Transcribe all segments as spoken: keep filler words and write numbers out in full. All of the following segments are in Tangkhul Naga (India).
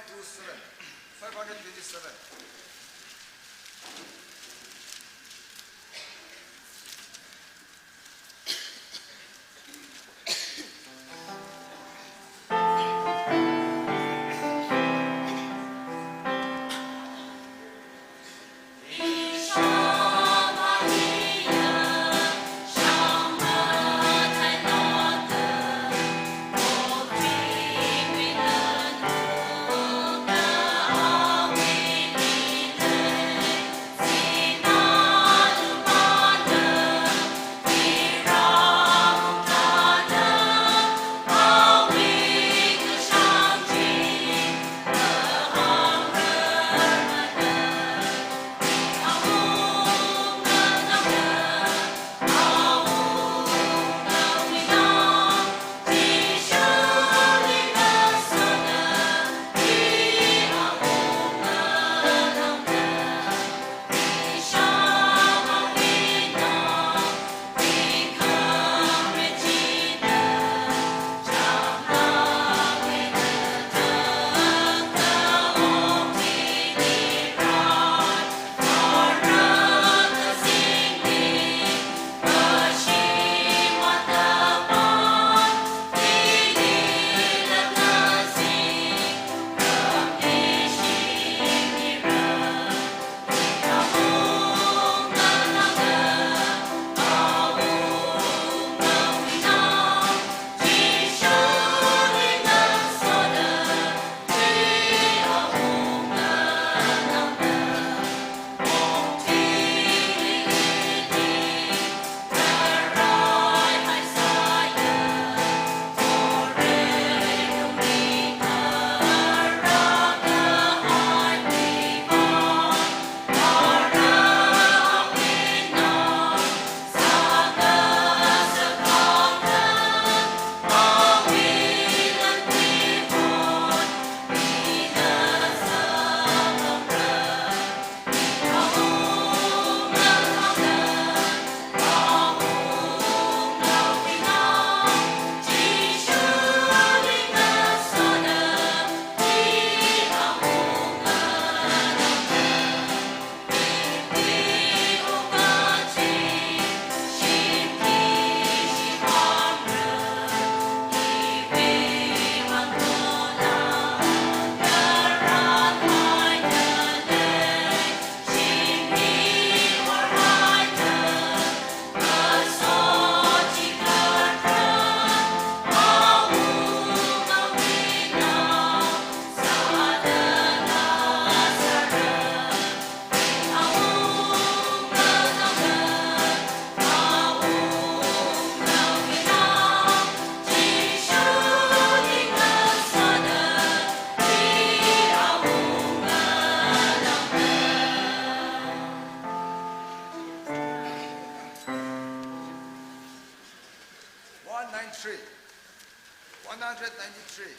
two seven, five hundred twenty-seven. One nine three. One hundred ninety-three.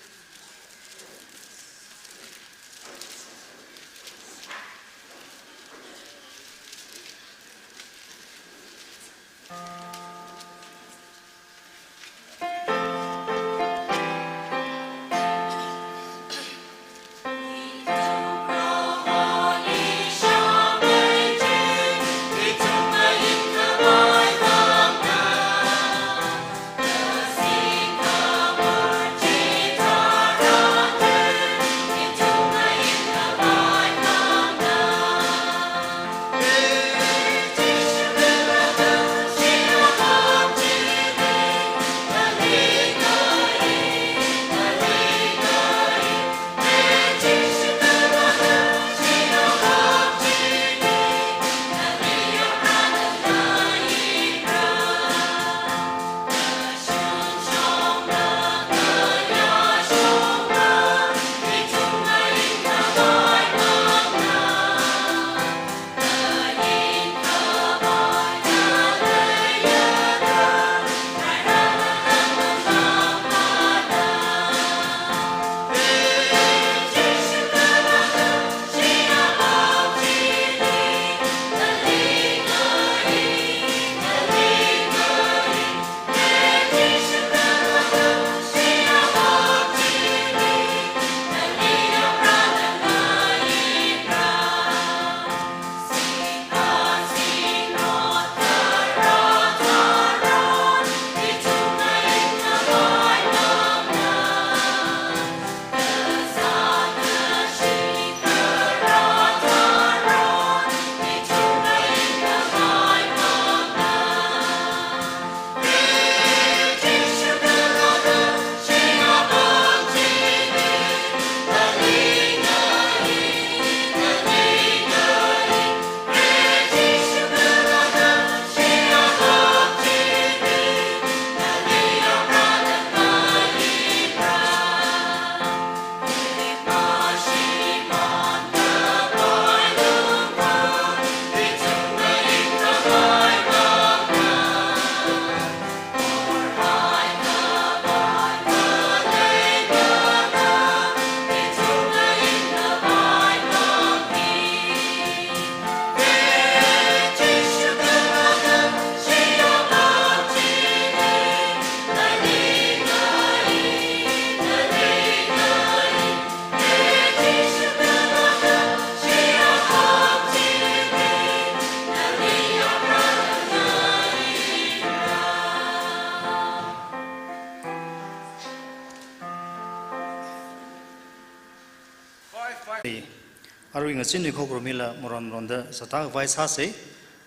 Arui ngazin wui khokharum hila maron maronda sāda khavai sāsa.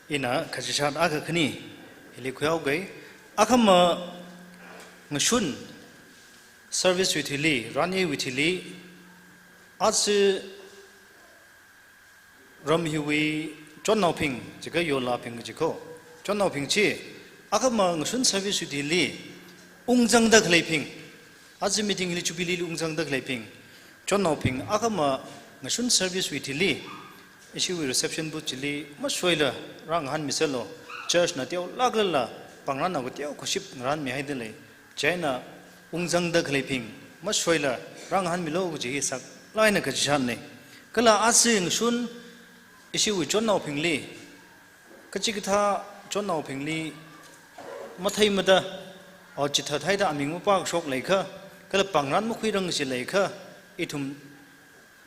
Ina kachishat akha khani hili khuihaoga. Akhama ngashun service wui thili, rani wui thili, aja ram hiwui chonnaobing, jiakha yolabing kaji ko. Chonnaobing chi, akhama ngashun service wui thili ungzangda khaleibing, aja meeting hili Jubilee li ungzangda khaleibing, chonnaobing akhama ngashun service wui thili, ishiwui reception booth chili masoila rāngahānmiserlu, church na teolāklala pangran na kateo khuiship ngarānmihaida lei. Chieina ungzangda khaleibing masoila rāngahānmilu kaji hi saklāk eina kachishatna. Kala aja ngashun ishiwui chonnaobingli, kachikathā chonnaobingli matheimada, o chithathaida aming mapākashok leiakha, kala pangran makhuirang kaji leiakha, ithum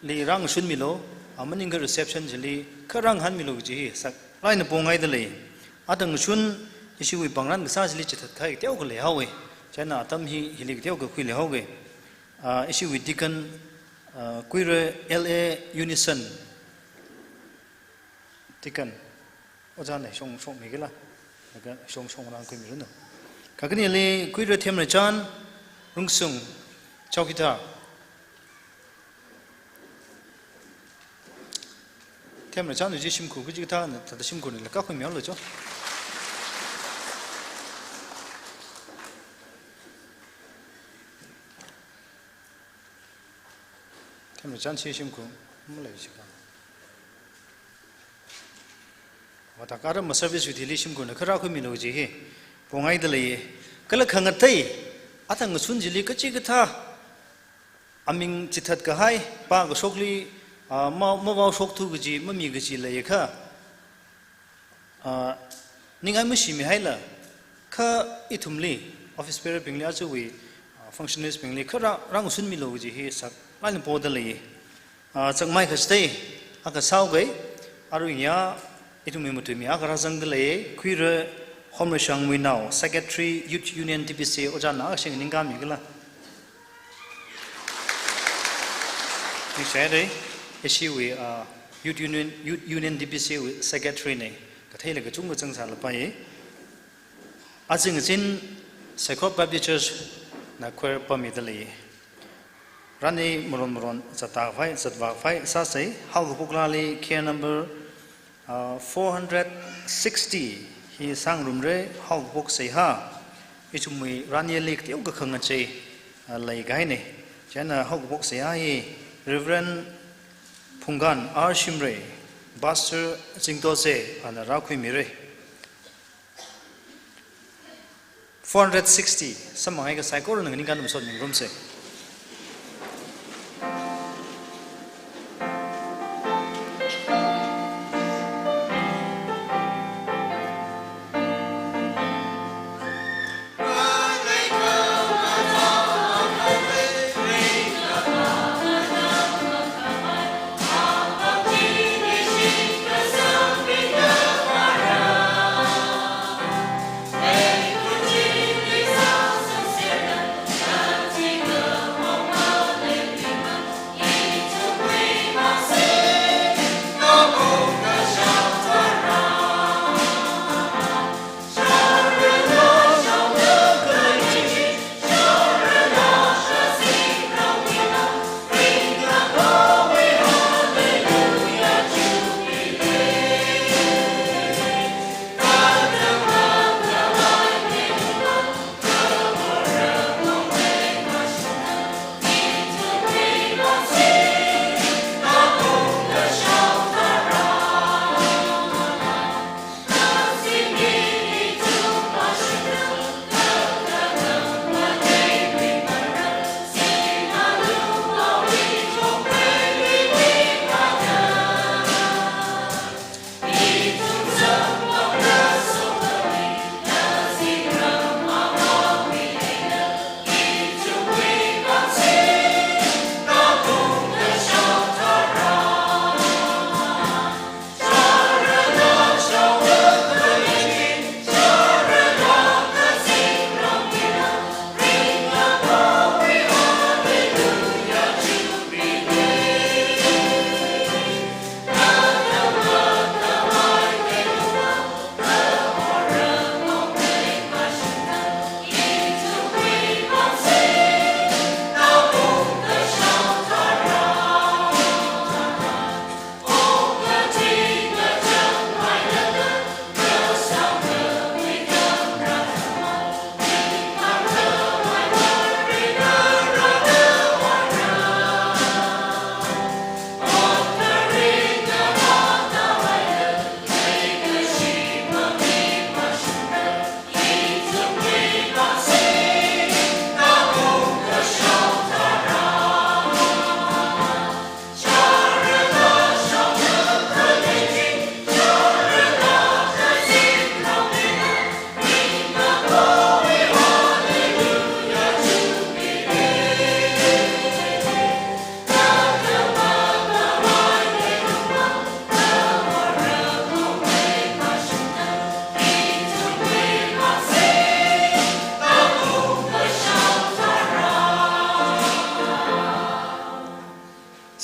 li rāngashunmilu, a maningakha reception chili kha rāngahānmilu kaji hi saklāk eina pongaida lei. Atam ngashun ishiwui pangran kasā chili chithatkahai teokha leihaowa. Chieina atam hi hili teokha khuileihaoga. A, ishiwui deacon, a, Kuirei L A Unison. Deacon, ojāna shong shongmi kala, laga shong shong rākhuimiranu. Kakhaneli Kuirei Themreichan Rungsung, chowkidar. Themreichan wui chi shimkhur kachikathāna, thāda shimkhurna laga khuimihaolu cho. Themreichan chi shimkhur malei shikha. Vāda kara ma service wui thili shimkhurna kha rākhuimilu kaji hi pongaida lei. Kala khangatei, atam ngashun chili kachikathā aming chithatkahai, pākashokli, a, ma, mavaoshok thu kaji, mami kaji leiakha, a, ningai mashimihaila, kha ithumli, office bearer bingli, ajawui, a, functionaries bingli kha rā, rāngashunmilu kaji hi saklāk eina poda lei. A, chāngmai kachithei akha sāhaoga. Arui ngayā ithumwui matuimi akha rāzangda lei, Kuirei Homreishangwui nao, Secretary, Youth Union D B C, ojāna akha shing ningkami kala. Ningshire, ishiwui, a, Youth Union, Youth Union D B C wui Secretary na, katheila kachungkha zangsālapai. Aja ngazin Saikora Baptist Church na choir pammida lei. Rani maron maron zatvākhavai, zatvākhavai sāsa. Haokaphok lali care number, uh, four hundred sixty hi sāngarumra, haokaphok seihā. Ithumwui ranili teokha khangachei, uh, leikahaina. Chieina haokaphok seihā hi Reverend Phungkan R Shimray, Pastor Zingtose, ana rākhuimira. Four hundred sixty, samphangakha saikorana nganingkha masot mingarumsa.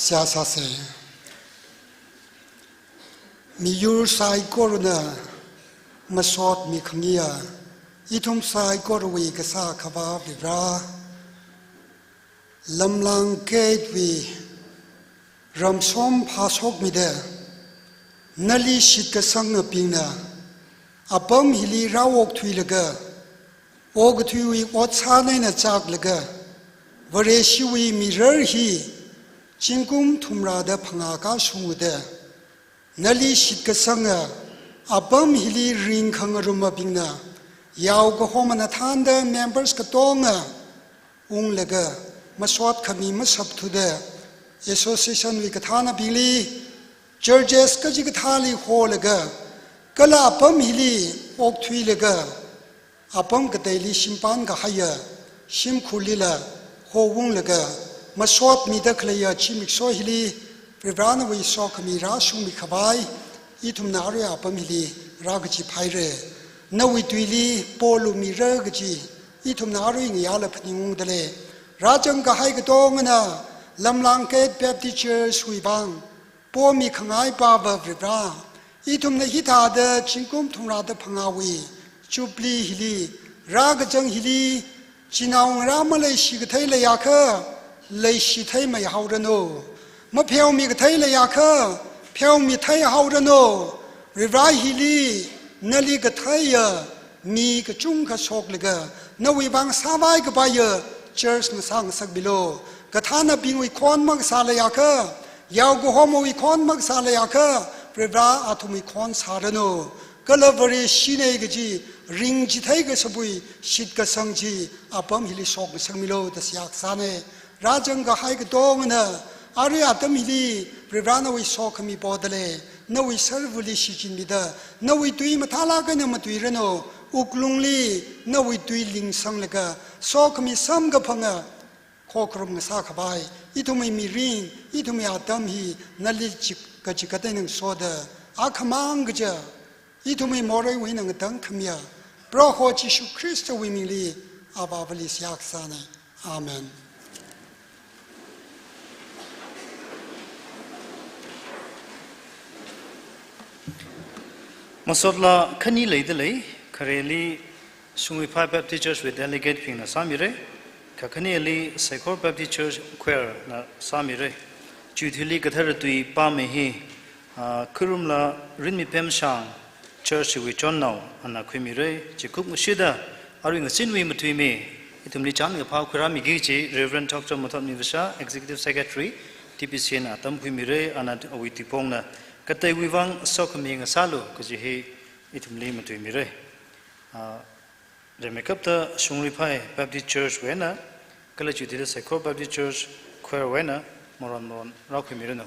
Seihā sāsa. Miyur saikorana masot mikhangayi, ithum saikorawui kasā Akhava Varivara, lamlāng keiwui ramshom phāshokmida, nali shitkasangabingna apam hili rāokthuilaga, okathuiwui ot sānaina chaklaga, Vareshiwui mirar hi zingkum thumrada phangā kashungda, nali shitkasanga apam hili ringkhangarumabingna, yaokahomana thānda members katonga unglaga, masot khami masap thuda, association wui kathānabingli, churches kachikathāli holaga, kala apam hili okthuilaga, apam kateili shimpān kahaiya shimkhurlila hounglaga, masot mida khaleiya zimiksho hili Varivara nawui sokhami rāshungmi khavai, ithumna arui apam hili rākachiphāhaira. Nawui tuili polumira kaji ithumna arui ngayāla phaningungdalei. Rāzang kahai katongana, lamlāng kei Baptist Church wui vang pomi khangai Akhava Varivara, ithumna hithāda zingkum thumrada phangāwui Jubilee hili, rākazang hili, chinaongarā maleishi kathei leiakha, leishithei maihaoranu. Mapheomi kathei leiakha, pheomithei haoranu. Varivara, hili nali katheiya mi kachungkha shoklaga, nawui vang sāvai kapaiya church ngasā ngasakmilu. Kathānabingwui khon makasā leiakha, yaokahomawui khon makasā leiakha, Varivara athumwui khon sāranu. Kala Vareshina kaji ringchithei kasāwui shitkasang chi apam hili shok ngasakmilu da seihā kasāna. Rāzang kahai katongana, arui atam hili Varivara nawui sokhami podalei, nawui servuli shichinmida, nawui tui mathālāk eina matuiranu, wuklungli nawui tui lingsanglaga, sokhami samkaphanga khokharum ngasā khavai, ithumwui mirin, ithumwui atam hi nali chik, kachikat eina ngasoda, akhamang kaja, ithumwui moreiwui eina ngatangkhamiya Proho Jishu Khristawui mingli Avāvali seihā kasāna. Amen. Masot laa khani leidalei, khareli Shungriphai Baptist Church wui delegate bingna sāmira, kakhaneli Seikhor Baptist Church choir na sāmira. Chiwui thuili kathara tui pāmei hi, ah, Khuirumla Rinmipemshang Church wui chonnao ana khuimira. Chikup ngashida arui ngasinwui matuimi, ithumli chānkaphā khuirāmiki kaji Reverend Doctor Muthot Nivasha, Executive Secretary, T B C na atam khuimira, ana awui tuipongna kateiwui vang sokhami ngasālu kaji hi ithumli matuimira. Ah, rimeikapta Shungriphai Baptist Church wui eina, kala chiwui thuili Seikhor Baptist Church choir wui eina, maron maron rākhuimiranu.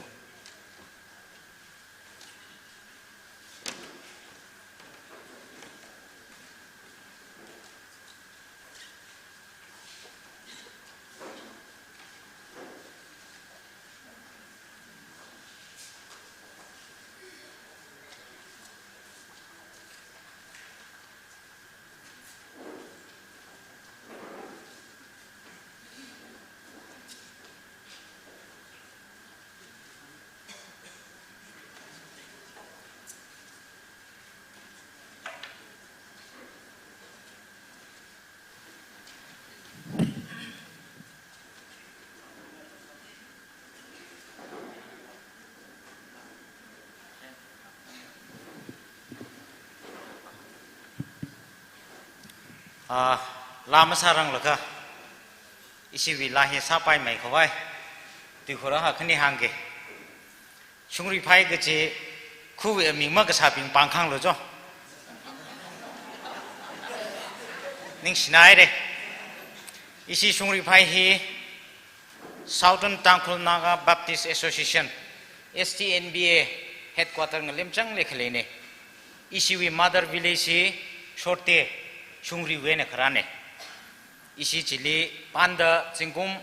Ah, laa masāranglaga, ishiwui laa hi sāpaimei khavai, tuikhur akha khani hāngga. Shungriphai kaji khawui aming makasābing pāngkhanglu jo. Ningshinaira. Ishi Shungriphai hi Southern Tangkhul Naga Baptist Association, S T N B A, headquarter ngalemchangli khaleina. Ishiwui mother village hi Shorte, Shungriwui eina kharāna. Ishi chili pānda zingkum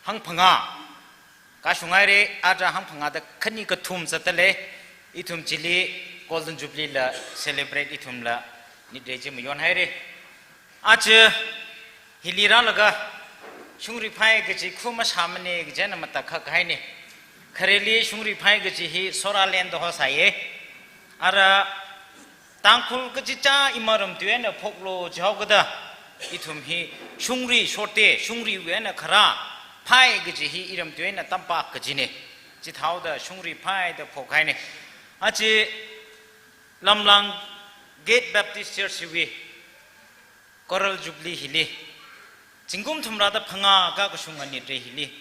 hangphangā kashunghaira, aja hangphangāda khani kathum zatdalei, ithum chili Golden Jubilee la celebrate ithumla nit rei chi mayonhaira. Aja hili rālaga Shungriphai kaji kha masāmana kajina matakhak haina. Khareli shungri phai kaji hi Soraland da hosāya. Ara Tangkhul kachichā ima ramtui eina phoklu jihaokada, ithum hi shungri shotte, shungriwui eina kharā, phai kaji hi iramtui eina tampak kajina. Chithāhaoda shungri phai da phokhaina. Aja Lamlang Gate Baptist Church wui Coral Jubilee hili, zingkum thumrada phangā kakashung anit re hili,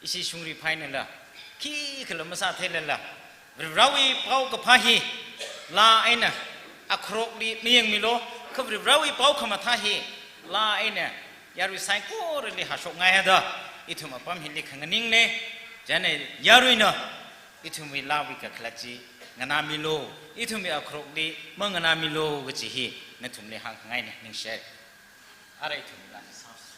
ishi shungri phainala, khikhala masātheilala, Varivarawui paokaphā hi laa eina akharokli mayangmilu, kha Varivarawui pao khamathā hi laa eina yarui saikorali hāshokngai haida, ithum apam hili khanganingna. Chieina yaruina ithumwui laawui kakhalat chi nganāmilu, ithumwui akharokli manganāmilu kaji hi nathumli hāngngaina, ningshi. Ara ithumwui laa chi sāsa.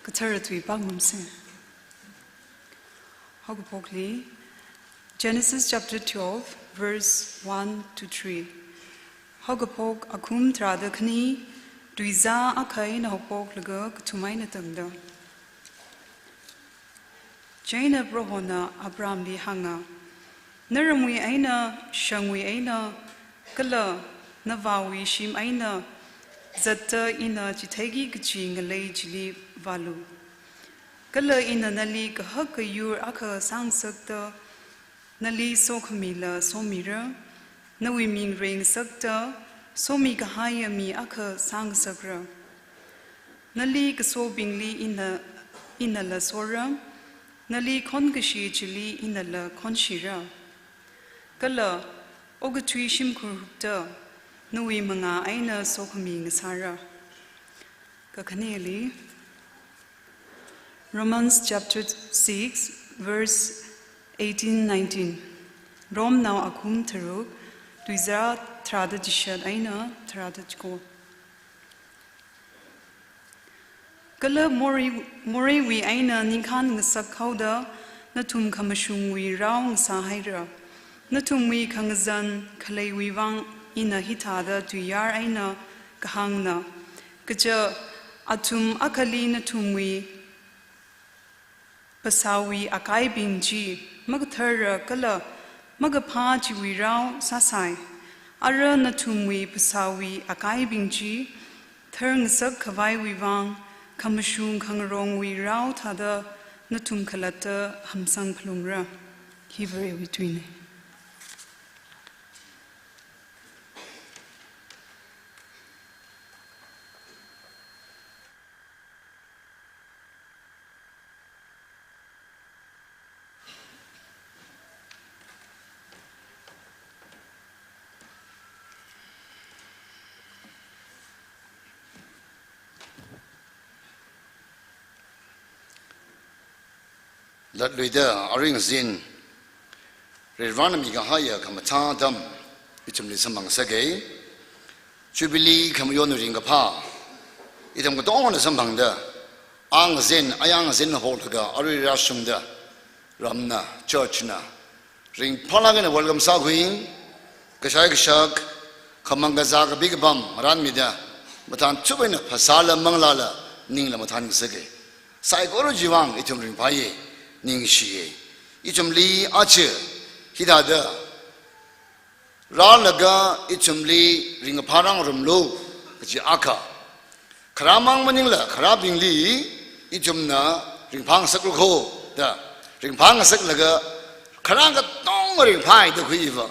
Kathara tui pāngarumsa. Haokaphokli, Genesis chapter twelve, verse one to three. Haokaphok akhum tharāda khani, tuizā akha eina haophoklaga kathum eina tangda. Chieina Prohona Abrahamli hānga, "Naramwui eina, shangwui eina, kala navāwui shim eina zatta ina chitheiki kachi ngalei chili vālu. Kala ina nali kahaka yur akha sāngasakta, nali sokhamila somira, nawui ming reingasakta, somikahaiya mi akha sāngasakra. Nali kasobingli ina, inala sora, nali khonkashi chili inala khonshira. Kala okathui shimkhur hupta, nawui mangā eina sokhami ngasāra." Kakhaneli, Romans chapter six, verse eighteen, nineteen. Romnao akhum tharuk, tuizā tharāda chishat eina tharāda chiko. Kala morei, moreiwui eina ningkhān ngasak haoda, nathum khamashungwui rao ngasāhaira. Nathumwui khangazan khaleiwui vang ina hithāda tuiyār eina kahāngna. Kaja athum akhali nathumwui phasāwui akaibing chi makathara kala makaphā chiwui rao sāsai. Ara nathumwui phasāwui akaibing chi tharngasak khavaiwui vang, khamashung khangarongwui rao thāda nathum khalatta hamsang phalungra. Hi Varewui tuina. Latluida aring zin, Varivarana mikahaiya khamathā atam ithumli samphang sāga. Jubilee khamayon ringkaphā, ithum katongana samphangda, angazin, ayangazin haolaga, arui rāshungda, ramna, church na, ringphālāk eina welcome sākhui, kashai kashak, khamang kazā kapi kapam, maranmida, mathān chup eina phasāla manglāla, ningla mathān sāga. Saikora chiwui vang, ithum ringphāya, ningshiya. Ithumli aja, hithāda, rālaga ithumli ringkaphā rāngarumlu kaji akha. Kharāmang maningla kharābingli ithumna ringphā ngasaklu kho da. Ringphā ngasaklaga kharā katonga ringphāda khuiva.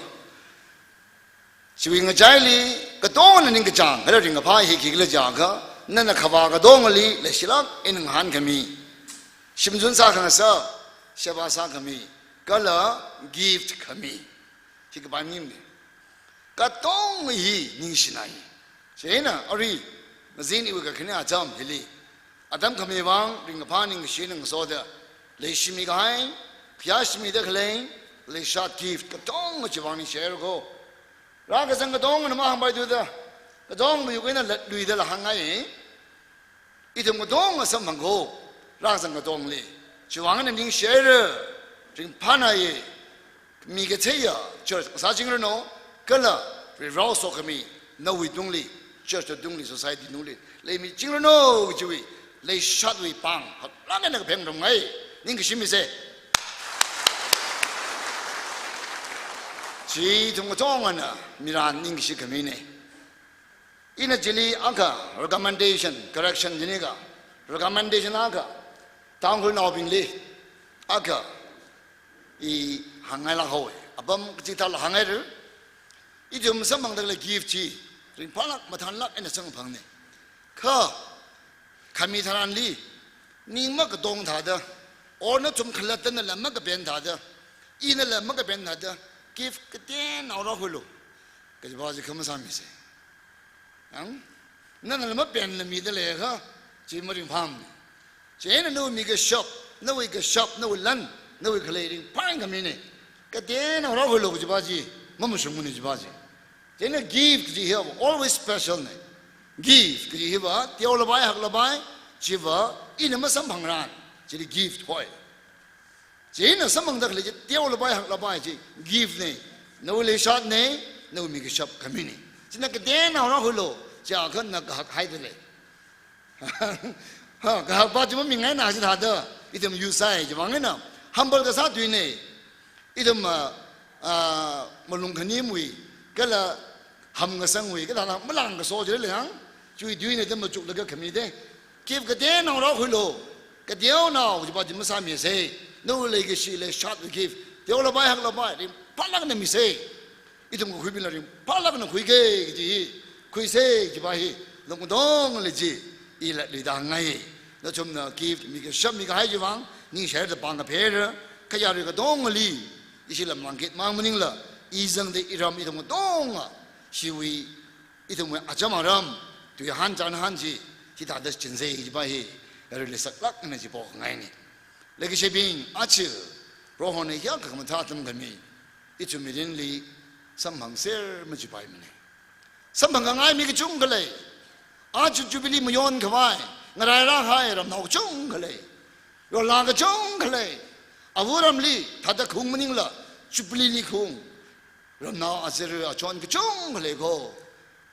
Chiwui ngachaili katongana ningkachāng, kala ringkaphā hi khikhala jiakha, nana khavā katongali leishilāk eina ngahānkhami. Shimzun sākhangasak, sheba sākhami, kala gift khami. Hi kapai maningmana. Katonga hi ningshinai. Chieina arui, ngazin iwui kakhane atam hili. Atam khami vang, ringkaphā ningkashi ngasoda, leishimi kahai, phayāshimida khalei, leishat gift, katonga chiwui vang ningshihaira kho. Rākazang katongana mahāngpaithuda, katonga mayuk eina latluida la hāngngai. Ithum katonga samphang kho, rāzang katongli. Chiwui vang eina ningshihaira, ringphānaiya, mi katheiya, church sāchingranu, kala Varewui sokhami, nawui tungli, church tungli, society tungli, leimichingranu, kajiwui, leishatwui pāng, haklāk eina kaphengrumngai, ningkashi misa. Chi ithum katongana, miran ningkashi khamina. Ina chili akha recommendation, correction jinika, recommendation akha, Tangkhulnaobingli akha, i hāngngailāk haowa, apam kachikathāla hāngngaira, ithum samphangda khalei gift chi, ringphālāk mathānlāk eina samkaphangna. Kha, khami tharanli, ning makatong thāda, or nathum khalattana la makapen thāda, inala makapen thāda, gift kateonao rākhuilu, kajiva chi khamasāmisa. Ang? Nana la mapenla mida leiakha, chi maringphāmana. Chieina nawui mikashap, nawui kashap, nawui lan, nawui khalei ringphākhamina. Kateonao rākhuilu kajiva chi, mamashungmana jiva chi. Chieina gift kaji hiva always special na. Gift kaji hiva, teolapai, haklapai, Chiva ina masamphangran, chili gift hoi. Chieina samphangda khalei chi, teolapai haklapai chi gift nei, nawui leishatnei, nawui mikashap khaminei. China kateonao rākhuilu, chiakha na kahak haida lei. Ha, kahakpa chi mamingaina chithāda, ithum yu sai, chiwuivang eina, humble kasā tuinei. Ithum, ah, ah, malung khanimwui, kala hamngasangwui, kala malāng kaso chili lei hāng, chiwui tuina ithum machuklaga khami de. Gift kateonao rākhuilu, kateonao chipa chi masāmisei, nawui leikashi leishatwui gift, teolapai haklapai, ringphālakna misei. Ithum kakhuibingla ringphālakna khuikei kaji hi, khuisei kajipa hi, lungdong leiji, i latluida ngai. Nathumna gift mikashap mikahai chiwuivang, ningshida pāng kaphera, khayāri katongali, ishi lamlāng kit mang maningla, i zangda iram ithum katonga, shiwui, ithumwui acham aram, tuihān chānhān chi, hithāda chinsei kajipa hi, yaruili saklākna chi pokhangainei. Leikashibing, aja, Prohona hiyākha khamathā atam khami, ithum mirinli samphangser machipaimanei. Samphangkhangai mi kachungkha lei. Aja Jubilee mayonkhavai, ngarairākahai ramnao kachungkha lei. Yola kachungkha lei. Avu ramli, thāda khaung maningla, Jubilee li khaung ramnao azar achon kachungkha lei kho.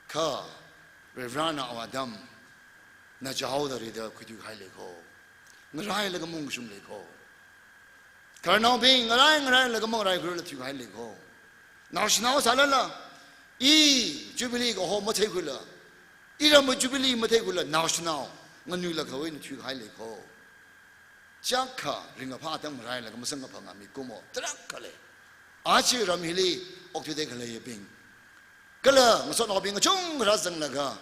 Kha, Varivarana awui atam, na chihaoda rida khuithuikahai lei kho. Ngarailaga maungkashung lei kho. Khararnaobing, ngarai ngarailaga mangaraikhuirala thuikahai lei kho. Naoshinao sālala, i Jubilee kaho matheikhuila, iramwui Jubilee matheikhuila, naoshinao nganuilakha eina thuikahai lei kho. Chiakha ringkaphā atam ngarailaga masangkaphanga mikumo tarākha lei. Aja ram hili okthuida khaleibing, kala ngasotnaobing kachungkha rāzanglaga,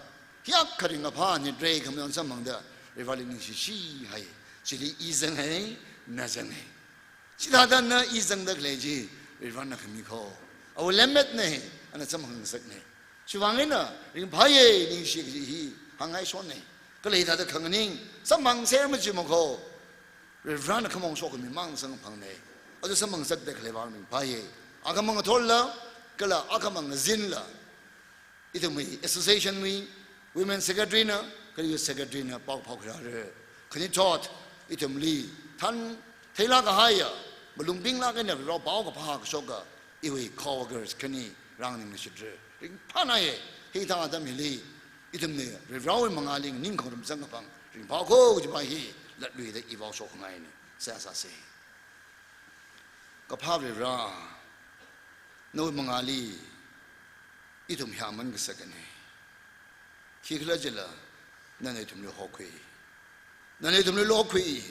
hiyākha ringkaphā nitrei khamayon samphangda, Varivarali ningshishihai. Chili i zanghai, na zanghai. Chithāda na i zangda khalei chi, Varivarana khami kho. Awui lemmetnei, ana samphangkhangasaknei. Chiwuivang eina, ringphāyei ningshi kaji hi, hāngngaishonnei. Kala hithāda khanganing, samphangser machimakho. Varivarana khamong shokkhami mang samphangphangnei. Aja samphangkhangasakda khaleiwui vang ringphāyei. Akhamang ngathorla, kala akhamang ngazinla, ithumwui association wui women secretary na, kala youth secretary na paophok rāra. Khanithot, ithumli thantheilāk kahaiya, malung pinglāk eina rao pao kaphā kashoka, iwui co-workers khani rānganingluishitra. Ringphānāya, hithāda atam hili, ithumna Varivarawui mangāli nganingkhangarum samkaphang ringphākho kajipa hi latluida i vaoshokngainei. Seihā sāsei. Kaphā Varivara, nawui mangāli ithum hi aman kasakanei. Khikhalajila, nana ithumli hokhui. Nana ithumli lokhui.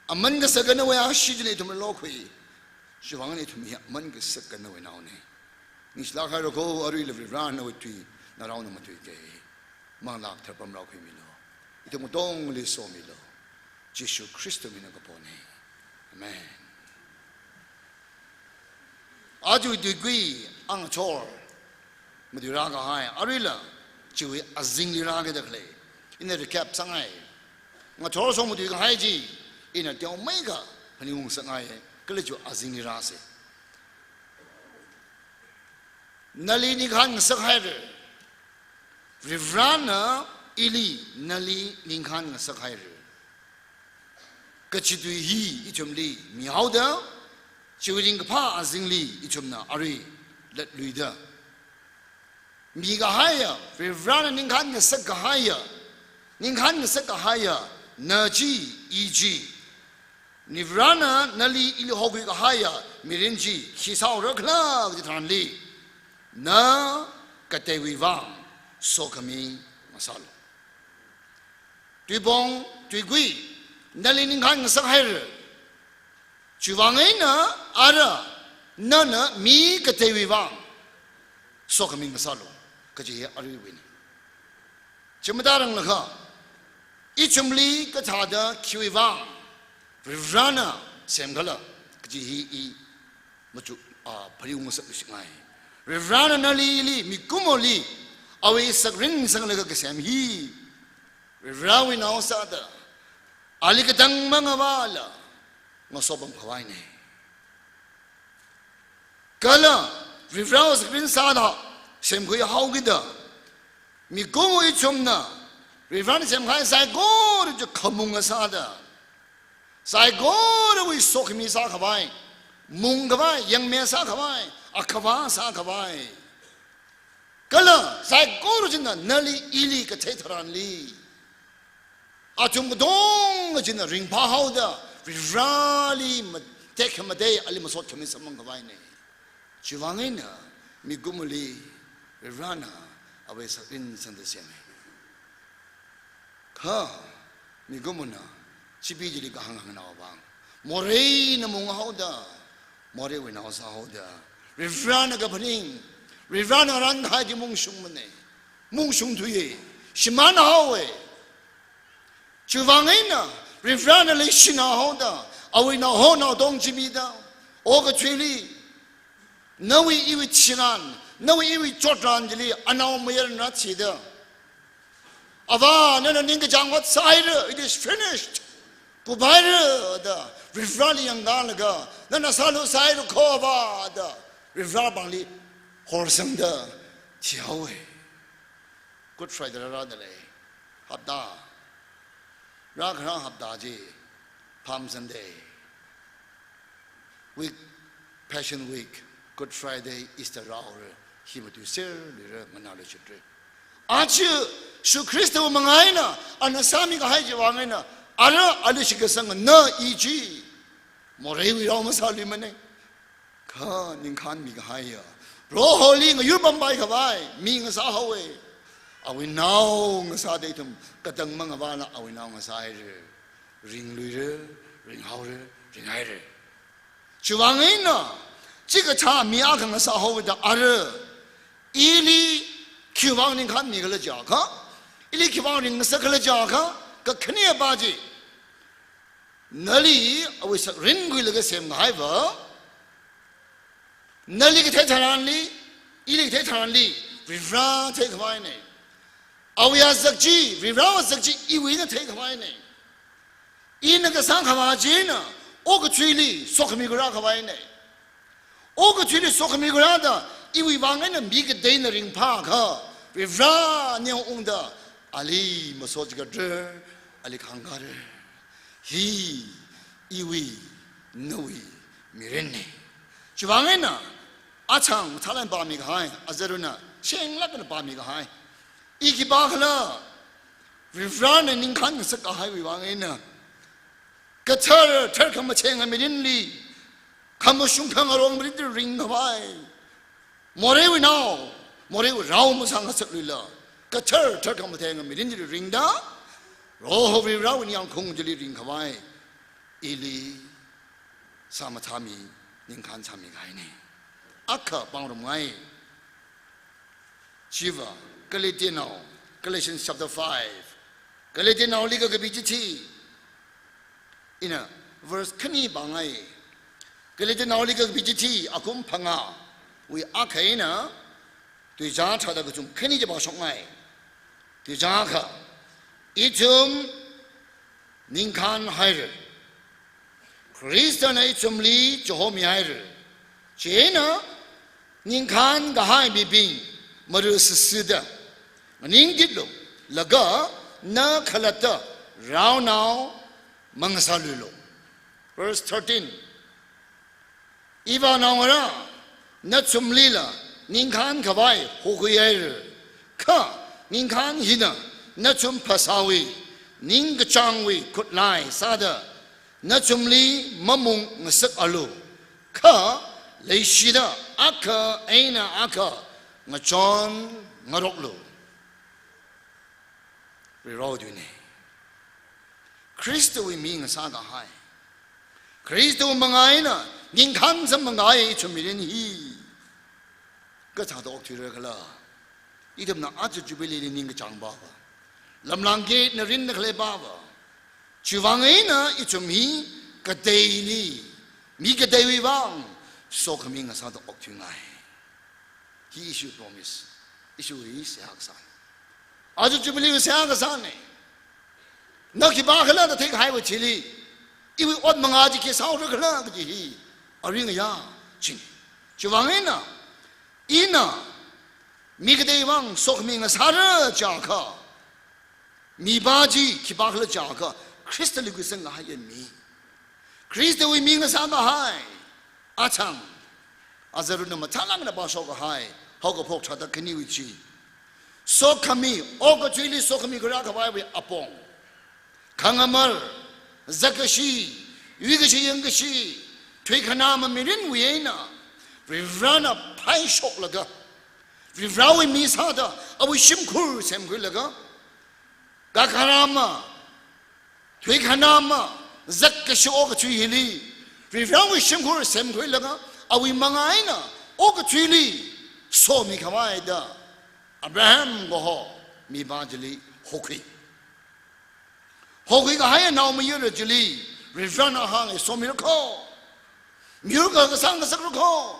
Aman kasaka nawui ashee china ithumli lokhui. Chiwuivang eina ithum hi aman kasaka nawui naonei. Ningshilāk haira kho, aruila Varivara nawui tui, na raona matuikei. Manglā kathar pamrākhuimilu. Ithum katongli somilu. Jishu Khrista mina kaponei. Amen. Aja tuikui, ngathor matui rākahai, aruila chiwui azingli rākida khalei, ina recap sāngai. Ngathor shong matuikahai chi, ina teomeikha phaningung ngasakngai, kala chiwui azingli rāsei. Nali ningkhān ngasakhaira. Varivarana ili nali ningkhān ngasakhaira kaji tui hi ithumli mihaoda, chiwui ringkaphā azingli ithumna arui latluida mikahaiya, Varivarana ningkhān ngasakkahaiya, ningkhān ngasakkahaiya na chi, i chi, Varivarana nali ili hokhuikahaiya mirin chi khi sāhaora khala kaji tharanli, na kateiwui vang sokhami ngasālu. Tuipong, tuikui, nali ningkhān ngasakhaira. Chiwuivang eina ara, nana mi kateiwui vang sokhami ngasālu kaji hi aruiwuinei. Chi matāranglakha, ithumli kathāda khiwui vang Varivarana semkhala kaji hi i machuk, a, phaningung ngasakngai. Varivarana nali ili mikumoli awui sakrin sanglaga kasem hi, Varivarawui nao sāda ali katang mangavāla ngasopam khavainei. Kala Varivarawui sakrin sāda semkhui haokida, mikumo ithumna Varivarana semkahai saikora chi khamung sāda, saikorawui sokhami sākhavai, mungkhavai, yangme sākhavai, akhava sākhavai. Kala saikora china nali ili kathei tharanli, athum katonga china ringphāhaoda, Varivarali ma-, tekhamatei ali masot khami samphangkhavaina. Chiwuivang eina mikumoli Varivarana awui sakrin sangda semi. Kha mikumona chipi chili kahāng hāngnao vang, moreina munghaoda, moreiwui nao sāhaoda, Varivarana kaphaning, Varivarana rankhai chi mungshungmana, mungshungthuiya, shimānhaowa. Chiwuivang eina Varivarana leishinahaoda, awui naoho naotong chi mida, okathuili, nawui iwui thiran, nawui iwui chotran chili anaomayarana chida, Avā, nana ningkachāng ot sāhaira, it is finished. Kuphaira da Varivarali yangkalaga, nana sālu sāhaira kho Avā da Varivarapāngli horsangda thihaowa. Good Friday rāda lei. Hapta. Rākharā hapta chi Palm Sunday. Week, Passion Week, Good Friday, Easter rāhaora, hi matuiserluira, nganāluishitra. Aja Jishu Khristawui manga eina ana sāmikahai chiwuivang eina, ara ali shitkasanga na i chi moreiwui rao masāluimana. Kha ningkhān mikahaiya, Proholi ngayurpampaikhavai mi ngasāhaowa. Awui nao ngasāda ithum katang mangavāla awui nao ngasāhaira. Ringluira, ringhaora, ringhaira. Chiwuivang eina, chikathā mi akha ngasāhaoda ara, ili khiwuivang ningkhān mikhala jiakha, ili khiwuivang ringngasakhala jiakha, kakhanepā chi, nali awui sakrin khuilaga semkahaiva, nali kathei tharanli, ili kathei tharanli, Varivara theikhavaina. Awui azak chi, Varivarawui azak chi iwui eina theikhavaina. Ina kasākhavā china okathuili sokhami khuirākhavaina. Okathuili sokhami khuirāda, iwuivang eina mi kateina ringphākha, Varivara ningyāng ungda, ali masot katra, ali khāngkatra. Hi iwui, nawui mirinna. Chiwuivang eina, achang thalan pāmikahai, azaruna chenglāk eina pāmikahai. I khipākhala, Varivarana ningkhān ngasakkahaiwui vang eina, kathar tharkhamatheng mirinli, khamashung khangarong mirinli ringkhavai, moreiwui nao, moreiwui rao masāngasakluila, kathar tharkhamatheng mirinli ringda, Proho Varivarawui ningyāngkhaung chili ringkhavai, ili sāmathāmi, ningkhān sāmikahaina. Akha pāngrumngai. Chiva, Galatianao, Galatians chapter five. Galatianaoli kakapi chithi. Ina verse khani pāngai. Galatianaoli kakapi chithi akhum phangāwui akha eina, tuizār tharāda kachungkha khani chi pāshokngai. Tuizār akha, ithum ningkhānhaira. Khristana ithumli chihomihaira. Chieina ningkhānkahai mibing marusasida, nganingkitlu, laga na khalatta raonao mangasāluilu. Verse thirteen. Ivānaongarā, nathumlila ningkhānkhavai hokhuihaira. Kha ningkhān hina nathum phasāwui, ningkachāngwui khutlai sāda, nathumli mamungngasakalu. Kha leishida akha eina akha ngachon ngaroklu. Varivarāwui tuina. Khristawui mi ngasākahai, Khristawui manga eina ningkhān samphangkahai ithum mirin hi kathāda okthuirakhala? Ithumna aja Jubilee li ningkachāng pāva, lamlāng gate na rinda khalei pāva, chiwuivang eina ithum hi kateili, mi kateiwui vang sokhami ngasāda okthuingai. Hi ishi promise, ishiwui seihā kasāna. Aja Jubilee wui seihā kasāna. Na khipākhala da theikahaiwui thili, iwui ot manga chi khi sāhaorakhala kaji hi aring aya ching. Chiwuivang eina, ina mi katei vang sokhami ngasāra jiakha, Mipā chi khipākhala jiakha, Khristali khuisang kahaiya mi. Khristawui mi ngasā kahai. Achang, azaruna mathālākna pāshok kahai, haokaphok tharāda khaniwui chi. Sokhami, okathuili sokhami kharā khavaiwui apong. Khangamar, zakkashi, yuikashi yangkashi, thuikhanā ma mirinwui eina, Varivarana phaishoklaga, Varivarawui mi sāda, awui shimkhur semkhuilaga, kakharā ma, thuikhanā ma, zakkashi okathui hili, Varivarawui shimkhur semkhuilaga, awui manga eina, okathuili somi khavai da, Abraham kaho mipā chili hokhui. Hokhui kahaiya naomayara chili, Varivarana hānga somirakho. Miracle kasā ngasakrakho.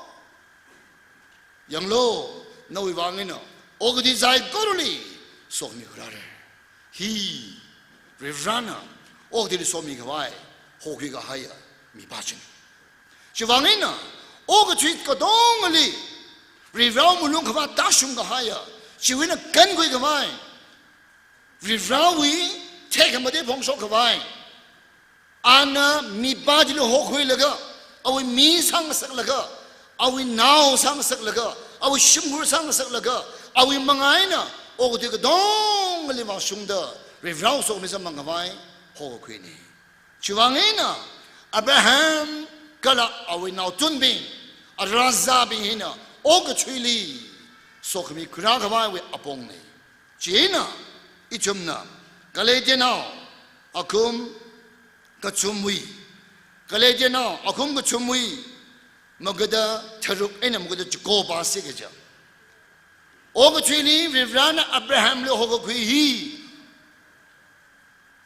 Yanglu, nawui vang eina, okathui saikorali, somi kharāra. Hi, Varivarana, okathuili somi khavai, hokhui kahaiya, mipā china. Chiwui vang eina, okathui katongali, Varivarawui malung khavā tāshung kahaiya, chiwui eina kankhui khavai, Varivarawui tekhamatei phongshok khavai. Ana mipā chili hokhuilaga, awui mi sāngasaklaga, awui nao sāngasaklaga, awui shimkhur sāngasaklaga, awui manga eina, okathui katongali vāshungda, Varivarawui sokhami samphang khavai, hokhuina. Chiwui vang eina, Abraham kala awui naothotbing, arazābing hina, okathuili, sokhami kharā khavaiwui apongna. Chieina, ithumna, Galatianao, akhum kachumwui, Galatianao, akhum kachumwui, magada tharuk eina magada chiko pāsi kaja. Okathuili Varivarana Abrahamli hokakhui hi,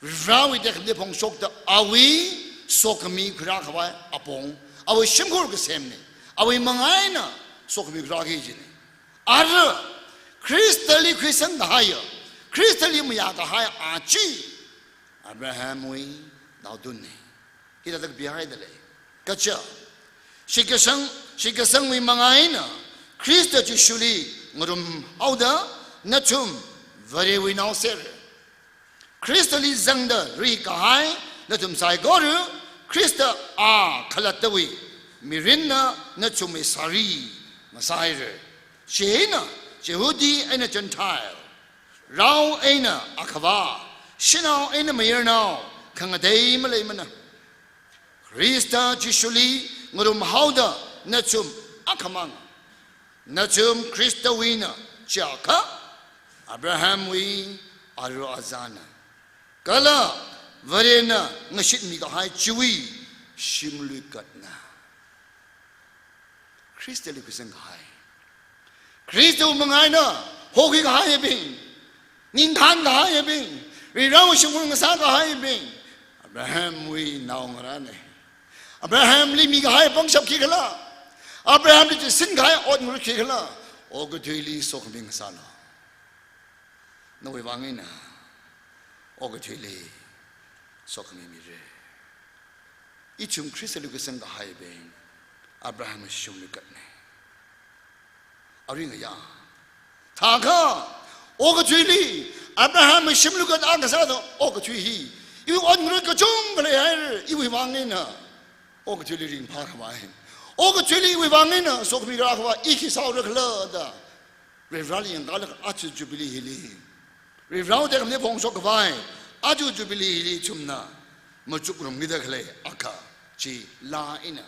Varivarawui tekhamatei phongshokda awui sokhami kharā khavai apong, awui shimkhur kasemna, awui manga eina sokhami kharā kajina. Ara, Khristali khuisang kahaiya, Khristali mayā kahaiya chi, Abrahamwui naothotna. Hithāda kapihaida lei. Kaja, shitkasang, shitkasangwui manga eina, Khrista Jishuli ngarumhaoda, nathum Varewui nao sera. Khristali zangda ri kahai, nathum saikora, Khrista a khalattawui mirinna nathumwui sari ngasāhaira. Chieina, Jihudi eina Gentile, rao eina akhava, shanao eina mayarnao, khangatei maleimana. Khrista Jishuli ngarumhaoda nathum akhamang. Nathum Khristawuina chiakha, Abrahamwui aru azāna. Kala Varena ngashitmi kahai chiwui shimluikatna. Khristali khuisang kahai. Khristawui manga eina hokhui kahaibing, ningkhan kahaibing, Varivarawui shimkhur ngasā kahaibing, Abrahamwui naongarāna. Abrahamli mikahai pangshap khikhala, Abrahamli chising kahai ot ngarut khikhala, okathuili sokhami ngasālu. Nawui vang eina, okathuili sokhami mira. Ithum Khristali khuisang kahaibing, Abrahamwui shimluikatna. Arui ngayā. Thākha, okathuili, Abrahamwui shimluikat akha sāda, okathui hi, iwui ot ngarut kachungkha leihaira, iwui vang eina, okathuili ringphā khavai. Okathuili iwui vang eina, sokhami rākhavai, i khi sāra khala da. Varivarali yangkālaga aja Jubilee hili, Varivarawui tekhamatei phongshok khavai, aja Jubilee hili ithumna machukrumkida khalei akha chi laa eina,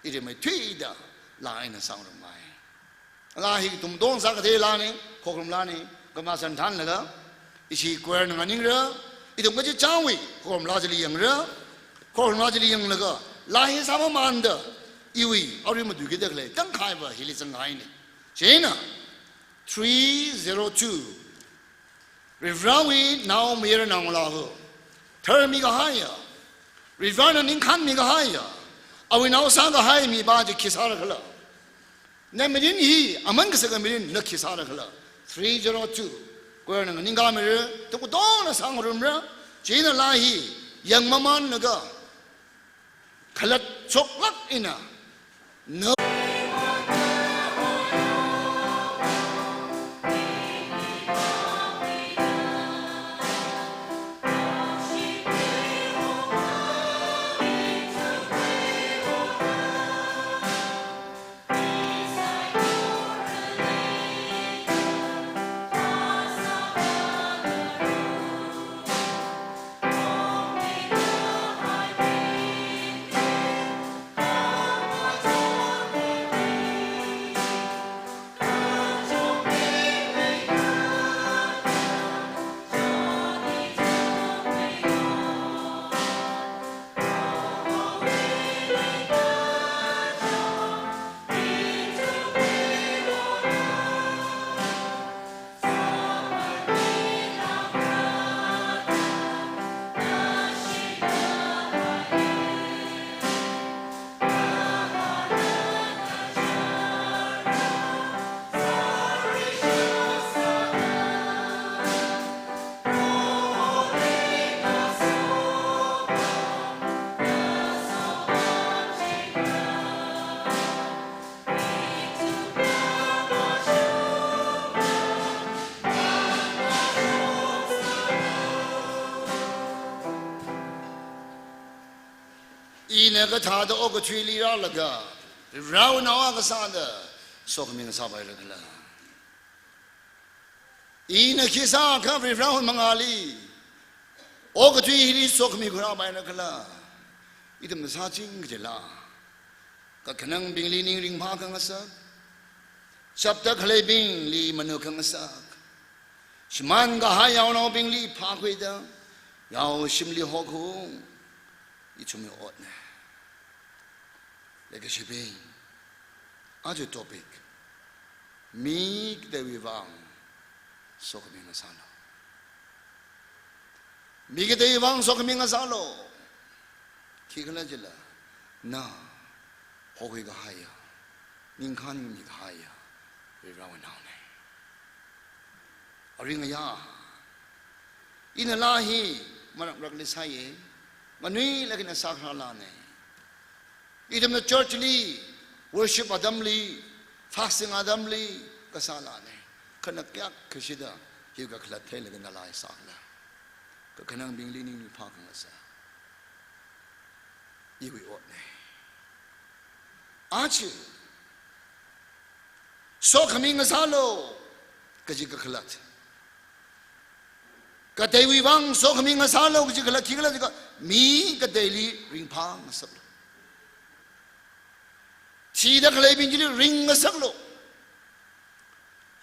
irimeithuida laa eina sāngarumngai. Laa hi ithum tongsa kathei laana, khokharum laana, kamasan thanlaga, ishi choirna nganingra, ithum kachichāwui khokharum laa chili yangra, khokharum laa chili yanglaga, laa hi sāmamānda, iwui arui matuikida khalei tangkhaiva hili zanghaina. Chieina, three zero two. Varivarawui naomayara naongalāva, tharmi kahaiya, Varivarana ningkhanmi kahaiya, awui nao sākahai mipā chi khi sāra khala. Na mirin hi aman kasaka mirin na khi sāra khala. Three zero two. Choirna nganingkāmira, ithum katongna sāngarumra, chieina laa hi yangmamānlaga, khalat choklāk eina, na Ina kathāda okathuili rālaga, Varewui naoa kasāda, sokhami ngasāpaira khala? Ina khi sākha Varewui mangāli, okathui hili sokhami khuirāpaira khala? Ithumna sāching kajila, kakhanangbingli ning ringphā khangasak, chapta khaleibingli manuk khangasak, shimān kahai yaonaobingli phākhuida, yaoshimli hokhaung, ithumwui otna. Leikashibing, aja topic, mi kateiwui vang sokhami ngasālu. Mi kateiwui vang sokhami ngasālu. Khikhala jila, na hokhui kahaiya, ningkhān mi kahaiya, Varewui naona. Aring aya, ina laa hi marakmarakli sāya, nganuilāk eina sākharā laana. Ithumna church li, worship atamli, fasting atamli kasā laana. Kha na kayākha shida hi kakhalat theilaga na laa sākhala? Kakhanangbingli ning ringphā khangasak, iwui otna. Aja, sokhami ngasālu kaji kakhalat, kateiwui vang sokhami ngasālu kaji kakhalat khikhala jiakha, mi kateili ringphā ngasaklu. Thida khaleibing chili ring ngasaklu.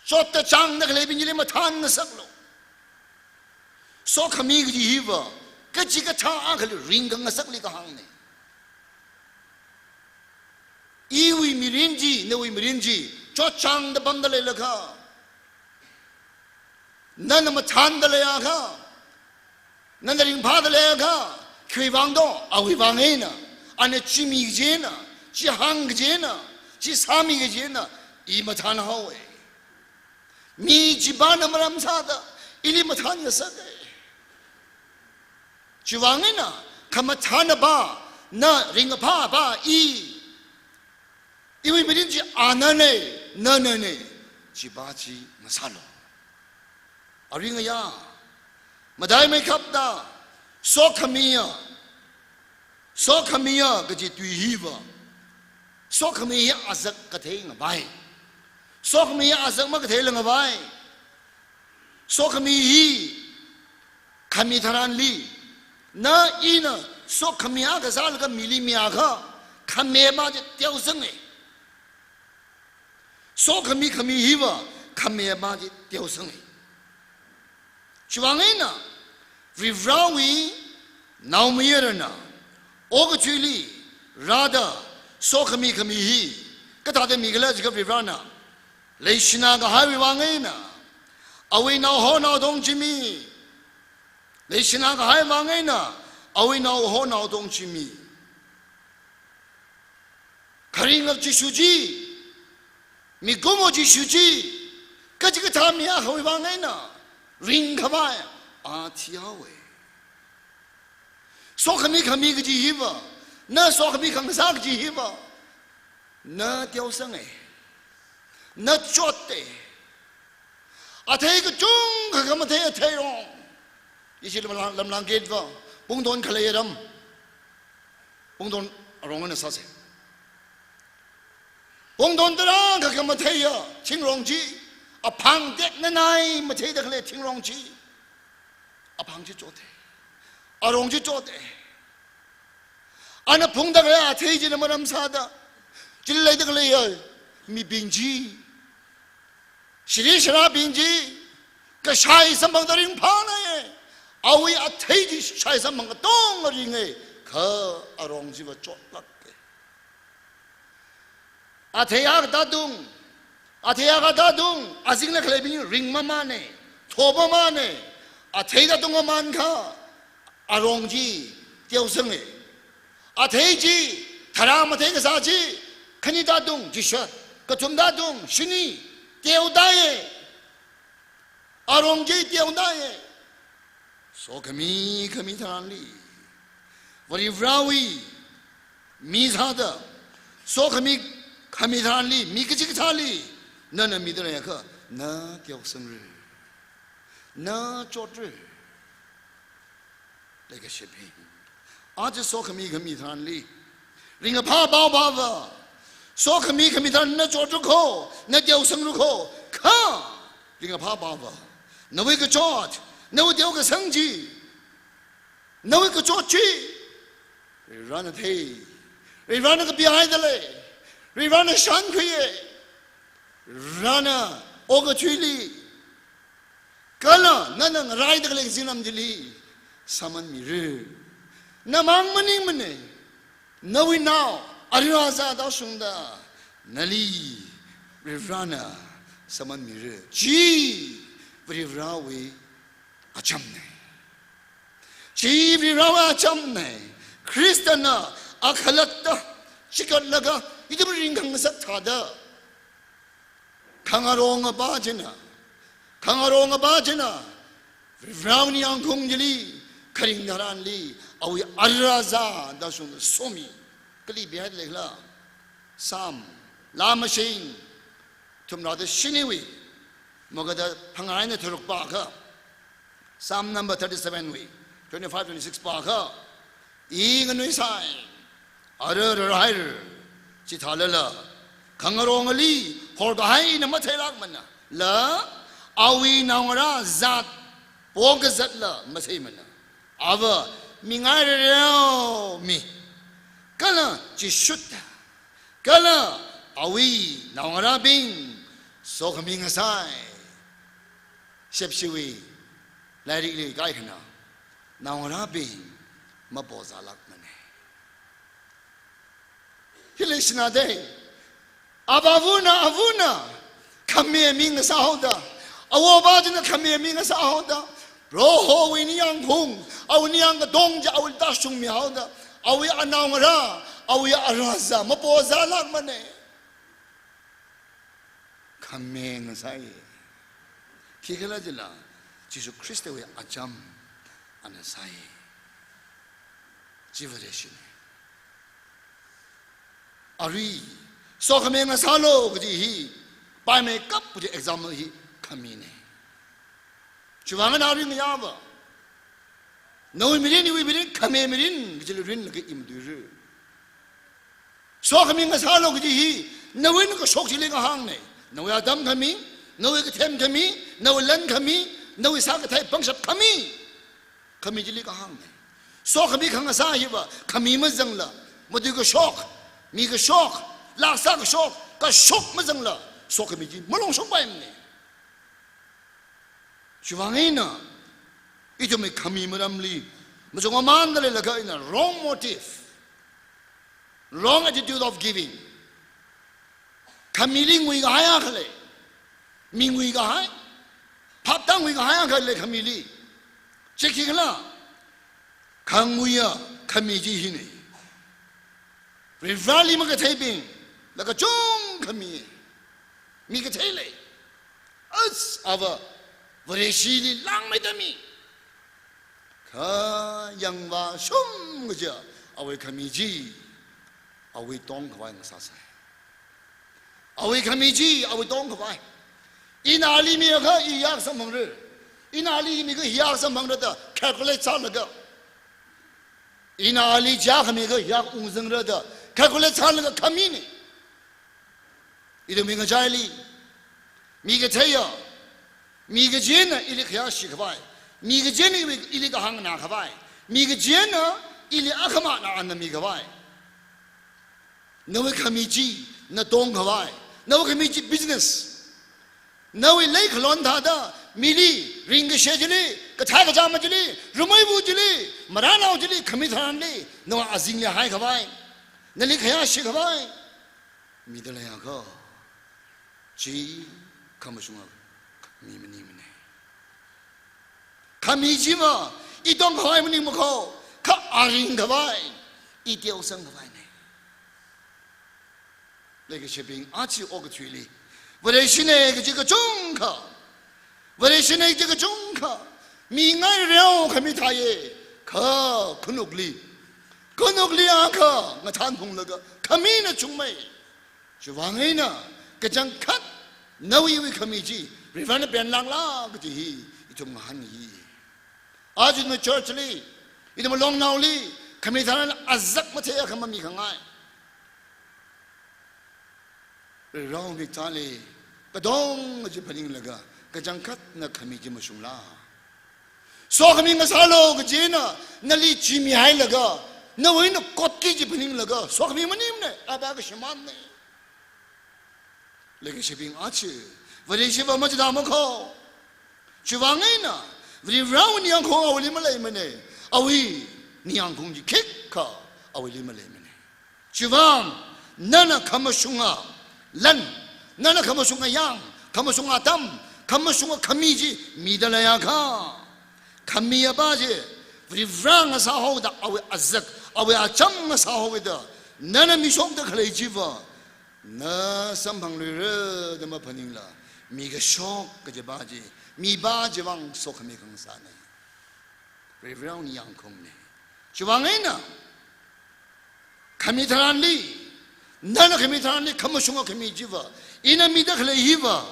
Chotta chāngda khaleibing chili mathān ngasaklu. Sokhami kaji hiva, kachikathā akhali ring khangasakli kahāngna. Iwui mirin chi, nawui mirin chi, chotchāngda pamda leilakha, nana mathānda leiakha, nana ringphāda leiakha, khiwui vang do, awui vang eina, ana chi mi kajina, chi hāng kajina, chi sāmi kajina, i mathānhaowa. Mi chipāna maram sāda, ili mathān ngasaka. Chiwui vang eina, khamathānapa, na ringkaphāpa i, iwui mirin chi anana, nanana, chipā chi ngasālu. Aring aya, madaimeikapta, sokhamiya, sokhamiya kaji tui hiva, sokhami hi azak kathei ngavai. Sokhami hi azak makatheila ngavai. Sokhami hi khami tharanli, na ina sokhami akha sālaga mili miakha, khamipa chi teosanga. Sokhami khami hiva khamipa chi teosanga. Chiwui vang eina, Varivarāwui naomayarana, okathuili rāda, sokhami khami hi kathāda mikhala jiakha Varivarāna, leishina kahaiwui vang eina, awui naoho naotong chi mi. Leishina kahai vang eina, awui naoho naotong chi mi. Kharinga Jishu chi, mikumo Jishu chi, kachikathā mi akhawui vang eina, ringkhavai, a thihaowa. Sokhami khami kaji hiva, na sokhami khangasā kaji hiva, na teosanga, na chotta. Athei kachungkha khamathei atheirong. Ishi lamlang, lamlang gate va, pungton khalei aram. Pungton arong eina sāsa. Pungton tarākha khamatheiya, thingrong chi, aphang teknanai matheida khalei thingrong chi, aphang chi chotta. Arong chi chotta. Ana phungda khalei athei china maram sāda, chili leida khaleiya mibing chi, shiri sharābing chi, kashai samphangda ringphānai. Awui athei chi shai samphang katonga ringa, kha arong chiva chotlāka. Athei akha tātung, athei akha tātung, azingla khaleibing ringmamāna, thomamāna, athei tātung mamānkha, arong chi teosanga. Athei chi, tharā mathei kasā chi, khani tātung, chishat, kathum tātung, shini, teotāya. Arong chi teotāya. Sokhami khami tharanli, Varivarāwui mi sāda, sokhami khami tharanli, mi kachikathāli, nana mida leiakha, na teosangra, na chotra. Leikashibing, aja sokhami khami tharanli, Ringkaphā pao pava. Sokhami khami tharan na chotru kho, na teosangru kho. Kha ringkaphā pava. Nawui kachot, nawui teokasang chi, nawui kachot chi Varivarana thei. Varivarana kapihaida lei. Varivarana shānkhuiya. Varivarana okathuili, kala nana ngaraida khalei kazinglam chili sāman mira. Namang maningmana. Nawui nao, ara zāda shungda, nali Varivarana sāman mira. Chi Varivarawui achamna. Chi Varivarawui achamna. Khristana akhalatta chikatlaga ithum ringkhangasak thāda, khangarong apa china, khangarong apa china Varivarawui ningyāngkhaung chili kharing tharanli awui ara zāda shungda somi. Kali bihai leila? Psalm, Laa Mashing thumrāda shiniwui maga da phangā eina tharuk pākha, Psalm number thirty-seven wui twenty-five, twenty-six pākha, I nganuisai, ara rarhaira, chithālala khangarongali horkahai eina matheilākmana, la awui naongara zat pokazatla matheimana. Ava mingai rareo mi, kala chishutta, kala awui naongarābing sokhami ngasai. Shepshiwui lairikli kaikhana, naongarābing mapozālākmana. Hili shinade, avāvana, avana khami mi ngasāhaoda, awo avā china khami mi ngasāhaoda, Prohowui ningyāngkhaung, awui ningyāng katong chi awuili tāshungmihaoda, awui anaongarā, awui ara zā mapozālākmana. Khami ngasai. Khikhala jila, Jishu Khristawui acham ana sai. Chi Vareshina. Arui, sokhami ngasālu kaji hi paimeikap kaji example hi khamina. Chiwuivang eina arui ngayā va, nawui mirin, iwui mirin, khami mirin kajili rinlaga imduira. Sokhami ngasālu kaji hi nawui eina kashok chili kahāngna. Nawui atam khami, nawui kathem khami, nawui lan khami, nawui sākathei pangshap khami, khami chili kahāngna. Sokhami khangasā hiva khami mazangla, matui kashok, mi kashok, lāksā kashok, kashok mazangla sokhami chi malongshokpaimana. Chiwuivang eina ithumwui khami maramli machung mamanda leilaga ina wrong motive, wrong attitude of giving. Khamili nguikahai akha lei, mi nguikahai, phaptānguikahai akha lei khamili. Chi khikhala, khanguiya khami chi hina. Varivarali makatheibingla kachungkha mi, mi kathei lei. As ava Vareshili langmeida mi. Kha yangvāshung kaja awui khami chi awui tongkhavai ngasāsai. Awui khami chi awui tongkhavai. Ina ali miakha i yak samphangra. Ina ali miakha hi yak samphangra da calculate sālaga, ina ali ja khamiakha yak ungzangra da calculate sālaga khamina. Ithumwui ngachaili, mi katheiya, mi kachina ili khayāshikhavai, mi kachina ili kahāngnākhavai, mi kachina ili akhamana ana mikhavai. Nawui khami chi na tongkhavai, nawui khami chi business, nawui leikhalon thāda mili ringkashi chili, kathā kachāma chili, ramuivu chili, maranao chili, khami tharanli nawui azingli haikhavai, nali khayāshikhavai mida leiakha, chi khamashunga khami maningmana. Khami chiva i tongkhavai maningmakho, kha a ringkhavai, i teosangkhavaina. Leikashibing, aja okathuili Vareshina kaji kachungkha, Vareshina kaji kachungkha, mi ngaireo khami thāya, kha khanukli, khanukli akha ngathānphunglaga khamina chungmei. Chiwuivang eina kachangkhat nawui iwui khami chi Varivarana penlākla kaji hi ithum ngahānki. Aja ithumwui church li, ithumwui longnaoli khami tharan azak mathei akha mamikhangai. Rao miktāli, katonga chi phaninglaga, kachangkhatna khami chi mashungla. Sokhami ngasālu kajina, nali chi mihailaga, nawui eina kotki chi phaninglaga, sokhami maningmane, aba kashimānne. Leikashibing achi, Vareshiva machida makho. Chiwui vang eina, Varivarāwui ningyāngkhaung awuili maleimane, awui ningyāngkhaung chi khikha awuili maleimane. Chiwui vang, nana khamashunga lan, nana khamashunga yang, khamashunga atam, khamashunga khami chi mida leiakha, khami aba chi Varivarā ngasāhaoda awui azak, awui acham ngasāhaoda, nana mishokda khalei chiva, na samphangluira da maphaningla, mikashok kajiva chi, miva chiwui vang sokhami khangasāne. Varivarāwui ningyāngkhaungne. Chiwui vang eina, khami tharanli, nana khami tharanli, khamashunga khami chiva, ina mida khalei hiva,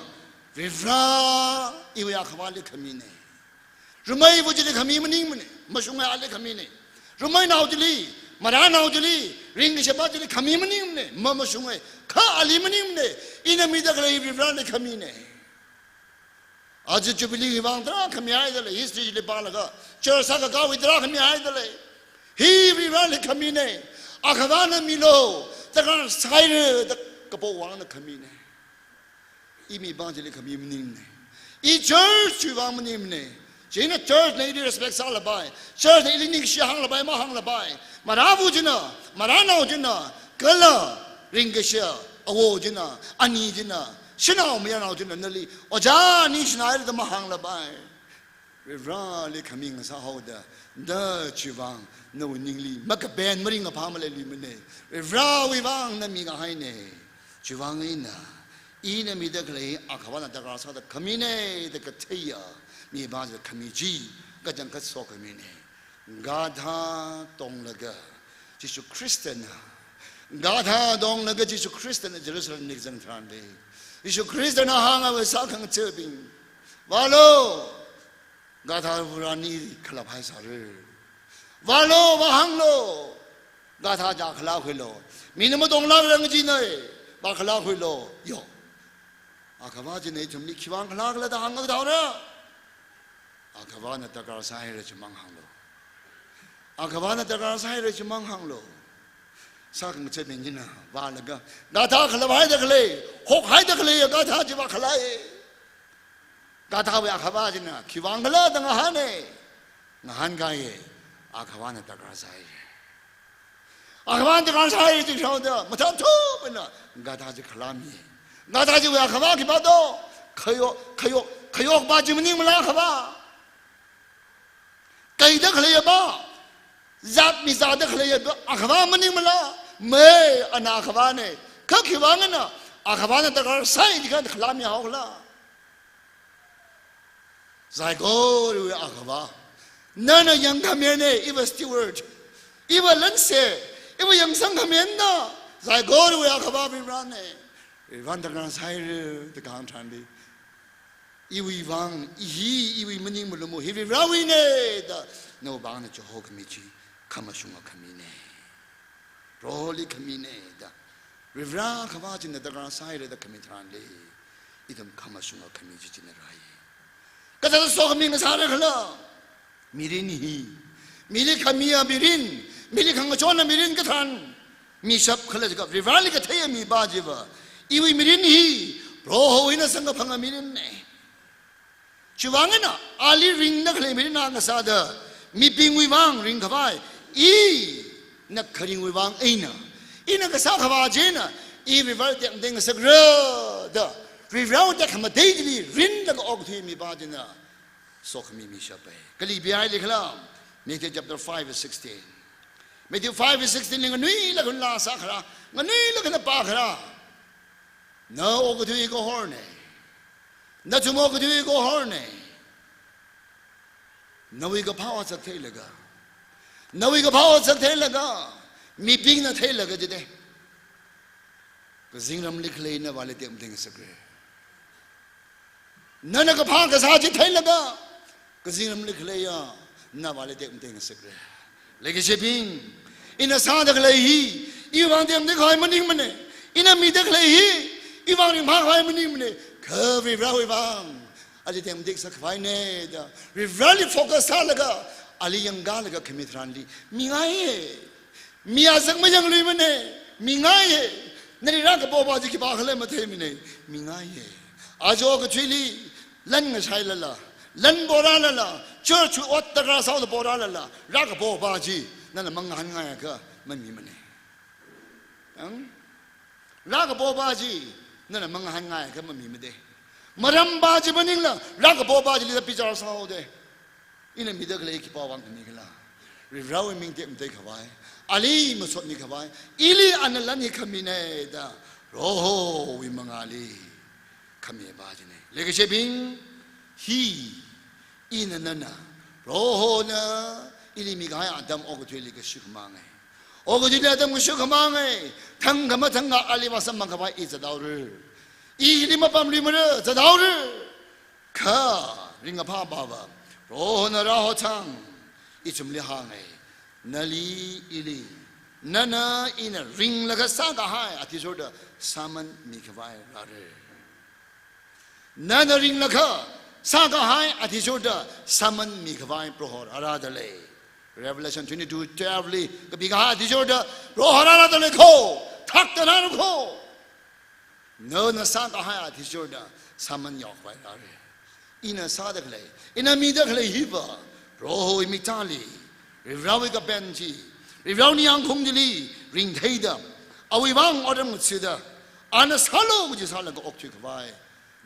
Varivarā iwui Akhavāli khamine. Rameiva chili khami maningmane, mashunga ali khamine. Rameinao chili, marānao chili, ringkashapa chili khami maningmane, mamashunga, kha ali maningmane, ina mida khalei Varivarāli khamine. Aja Jubilee wui vang tarākha mihaida lei, history chili pālaga, church sākakāwui tarākha mihaida lei. Hi Varivarāli khamine, Akhavāna milu, darkar sāhaira da kapovāna khamine. I miva chili khami maningmane. I church chiwui vang maningmane. Chieina churchna ili respect sālapai. Churchna ili ningshi hānglapai, mahānglapai. Marāva china, marānao china, kala ringkashi awo china, ani china, shanao mayarnao china nali, ojā ningshinaira da mahānglapai. Varivarāli khami ngasāhaoda, na chiwui vang, nawui ningli makaben maringkaphā maleiluimane. Varivarāwui vang na mikahaine. Chiwui vang eina, ina mida khalei Akhavāna darkar sāda khamine da katheiya miva chida khami chi, kachangkhat sokhamine. Gadha tonglaga Jishu Khristana, gadha tonglaga Jishu Khristana Jerusalemli kazang tharanli, Jishu Khristana hānga awui sākhangatha̱bing, vālu, gadha Vareli khalaphaisāra. Vālu, vāhānglu, gadha chi khalakhuilu. Mina matonglākrang kajina, vākhalakhuilu. Yo. Akhavā china ithumli khiwui vang khalakhala da hāngkathaora. Akhavāna darkar sāhaira chimang hānglu. Akhavāna darkar sāhaira chimang hānglu. Sākhangatha̱bing china vālaga, gadha khalaphaida khalei, hokhaida khalei gadha chi vākhalai. Gadhawui Akhavā china khiwui vangkhala da ngahāne. Ngahānkahai, Akhavāna darkar sāhai. Akhavāna darkar sāhai jishoda, mathāthup eina gadha chi khalāmi. Gadha chiwui Akhavā khipā do, khayok, khayok, khayokpa chi maningmala Akhavā. Kaida khaleiya pa, zat mizatda khaleiya pa, Akhavā maningmala, mei, ana Akhavāne, kha khiwui vang eina, Akhavāna darkar sāhai jikha khalāmihaokhala. Saikorawui Akhavā. Nana yangkhamine, iva steward. Iva lanse, iva yangsangkhamina, saikorawui Akhavā Varivarāne. Varivarāna darkar sāhaira da kahāng tharanli, iwui vang, i hi, iwui maningmalumo, hi Varivarāwuine da, nawui vangna chihokhami chi, khamashunga khamine. Proholi khamine da. Varivarā Akhavā china darkar sāhaira da khami tharanli, ithum khamashunga khami chi china rai. Kathāda sokhami ngasāra khala. Mirin hi, mili khamiya mirin, mili khangachonna mirin katharan mishap khala jiakha, Varivarāli katheiya mipa chiva, iwui mirin hi, Prohowui eina samkaphanga mirinne. Chiwui vang eina, ali ringda khalei mirin akha sāda, mibingwui vang ringkhavai, ina kharingwui vang eina, ina kasā khavā china, i Varivarāli tekmatei ngasakra da, Varivarāwui tekhamatei chili rinlaga okathui mipa china, sokhami mishapai. Kali pihaili khala, Matthew chapter five verse sixteen. Matthew five verse sixteen li nganuilāk eina sākharā, nganuilāk eina pākharā. Na okathui kahorne. Nathum okathui kahorne. Nawui kaphā otsak theilaga, nawui kaphā otsak theilaga, mibingna theilaga jide, kazingramli khalei navāli tekmatei ngasakra. Nana kaphā kasā chi theilaga, kazingramli khaleiya navāli tekmatei ngasakra. Leikashibing, ina sāda khalei hi, iwui vang tekmatei kahai maningmane. Ina mida khalei hi, Iwui vang ringphākhavai maningmana, kha Varivarāwui vang ali tengmateik sākhavaina da Varivarāli focus sālaga, ali yangkalaga khami tharanli mingaiya. Mi azak mayangluimana, mingaiya. Nali rākapopā chi khipākhala matheimana, mingaiya. Aja okathuili lan ngashailala, lan porālala, church ot takra sāda porālala, rākapopā chi nana mangahānngaiakha mamimana. Ang? Rākapopā chi nana mangahānngaiakha mamimada. Marampā chi maningla, rākapopā chili da bichar sāhaoda. Ina mida khalei khipāwui vang khami khala? Varivarāwui ming tekmateikhavai, ali masotmikhavai, ili ana lan hi khamina da Prohowui mangāli khamipā china. Leikashibing, hi ina nana, Prohona ili mikahai atam okathuili kashuk khamanga. Okathuili atam kashuk khamanga, thangkha mathangkha ali vāsamphangkhavai i zathaora. Ili mapamluimara, zathaora. Kha ringkaphā pāva, Prohona Rahul chang ithumli hānga, nali ili, nana ina ringlaga sākahai athishurda sāman mikhavai rāra. Nana ringlaga sākahai athishurda sāman mikhavai Proho rārada lei. Revelation twenty-two twelve li kapikahai athishurda Proho rārada lei kho, thakta nana kho. Nana sākahai athishurda sāman yaokhavai rāra. Ina sāda khalei, ina mida khalei hiva, Prohowui mik tali, Varivarāwui kapen chi, Varivarāwui ningyāng khaung chili ringtheida, awui vang otram ngathada, ana sālu kaji sālaga okthuikhavai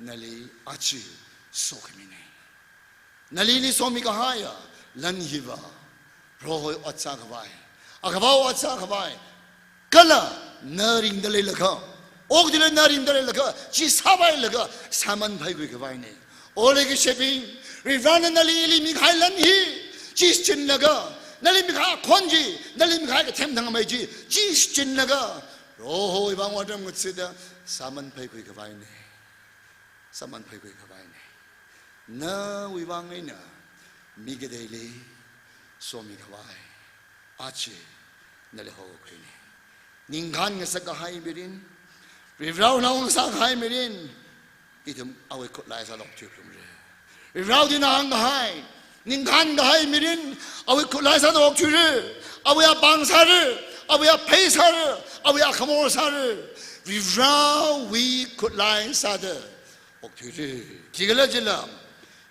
nali aja sokhamina. Nalili somikahaiya lan hiva, Prohowui ot sākhavai, Akhavawui ot sākhavai, kala na ringda leilakha, okathuili na ringda leilakha, chi sāpailaga sāman phaikhuikhavaina. O leikashibing, Varivarāna nali ili mikahai lan hi, chi shichinlaga, nali mikahai akhon chi, nali mikahai kathem thangmei chi, chi shichinlaga, Prohowui vang otram ngathada sāman phaikhuikhavaina. Sāman phaikhuikhavaina. Nawui vang eina mi kateili somikhavai aja nali hokhuina. Ningkhān ngasakkahai mirin, Varivarāwui naongasā kahai mirin, ithum awui khutlai sāda okthuiphalungra. Varivarāwui eina hāngkahai, ningkhānkahai mirin, awui khutlai sāda okthuira, awui apāng sāra, awui aphei sāra, awui akhamor sāra, Varivarāwui khutlai sāda okthuira. Chikala chila,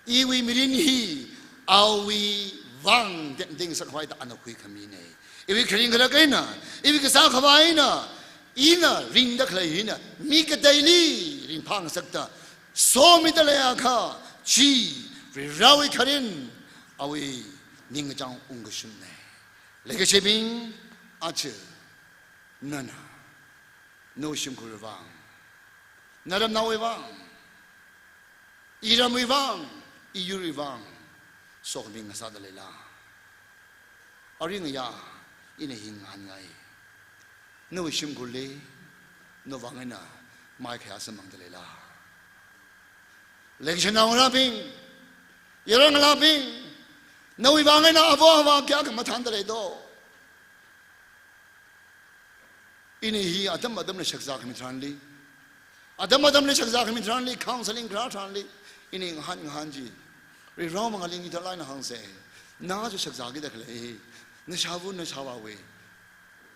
iwui mirin hi awui vang tekmatei ngasakhavai da ana huikhamina. Iwui kharing kharak eina, iwui kasā khavai eina, ina ringda khalei hina mi kateili ringphā ngasakta somida leiakha, chi Varivarāwui kharing, awui ningkachāng ungkashungna. Leikashibing, aja nana nawui shimkhurwui vang, naramnaowui vang, iramwui vang, iyurwui vang sokhami ngasāda leila? Arui ngayā ina hi ngahānngai. Nawui shimkhurli nawui vang eina maikhayā samphangda leila? Leikashiya naongarābing, yaron ngalābing, nawui vang eina āva āvā kayākha mathānda lei do? Ini hi atam atamli shakzā khami tharanli, atam atamli shakzā khami tharanli, counseling kharā tharanli, ini ngahān ngahān chi, Varivarā mangāli ngithalai eina hāngsa. Na chi shakzākida khalei hi nashāva nashāvāwui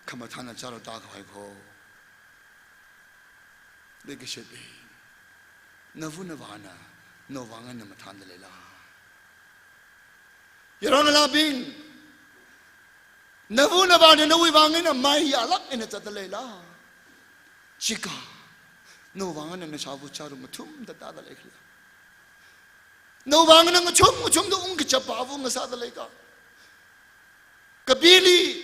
khamathāna chāra tākhavai kho. Leikashibing, nava navāna nawui vang eina mathānda leila? Yaron ngalābing, nava navāna nawui vang eina mai yālāk eina zatda leila? Chika nawui vang eina nashāva chāra ngathumda tāda leikhala? Nawui vang eina ngachum ngachumda ungkachapa ava ngasāda leika? Kapili,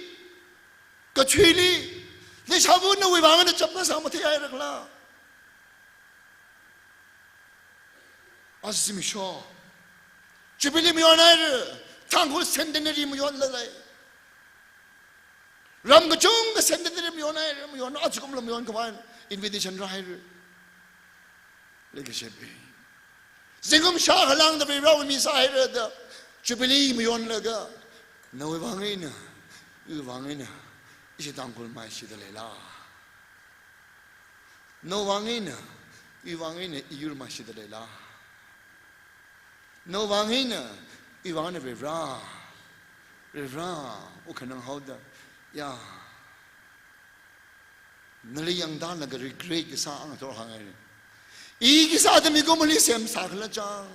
kathuili, nashāva nawui vang eina chapngasā matheihairakhala? Aja zimiksho Jubilee mayonhaira, Tangkhul centenary mayonla lei. Ram kachungkha centenary mayonhaira, mayon, ajakumla mayonkhavai invitation rāhaira. Leikashibing, zingkum shākha lāngda Varivarāwui mi sāhaira da Jubilee mayonlaga, nawui vang eina, iwui vang eina, ishi Tangkhul maishida leila? Nawui vang eina Iwui vang eina iyur mashida leila? Nawui vang eina, iwui vang eina Varivara, Varivara, wukkhanang haoda, ya, nali yangda laga regret kasā ngathor hāngngai. I kasāda mikumoli semsā khala chang.